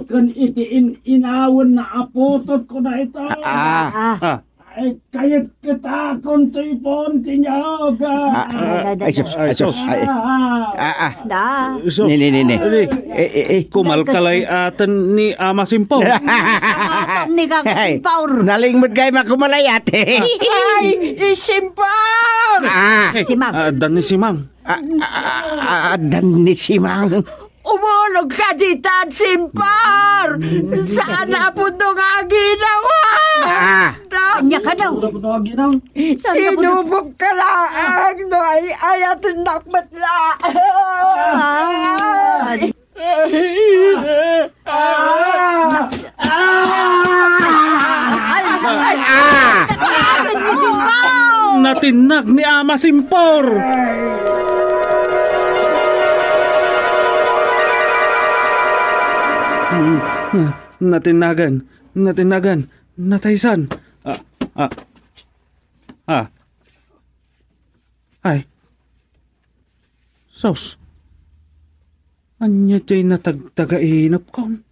ken iti in-inawen nga aputotko daytoy. Ah. Ah. Ah. Ay, kayat katakon ti ipon ti niog. Ah, ah, ay, sus, ay, sus, ay. Ah, ah. Da. Sus. Ni, ni, ni, ni. Adi. Eh, eh, eh. Kumalkalay-atan ni Ama Simpor. Ni Kaka Ay, Simpor. Nalingmod gayam a kumalay-at. Ay, Simpor! Ah. Simang. Ah, dan ni Simang. Ah, ah, ah, ah, dan ni Simang. Umulog ka ditan, Simpor! Saan a pudno nga aginawa? Ah. Da- Anya ka daw? Saan a pudno? Sinubok ka laang, no ay-ayatennak met la. Ah. Ah! Ay, ay, ay! Ah! Ay, ni Simpor! Natinnag ni Ama Simpor! Mm, na-, natinnagan, natinnagan, nataysan. Ah, ah, ah. Ay. Sus. Ania jay natagtagainepkon?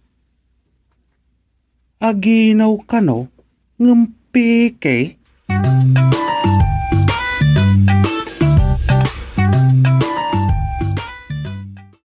Aginaw kano, ngem peke?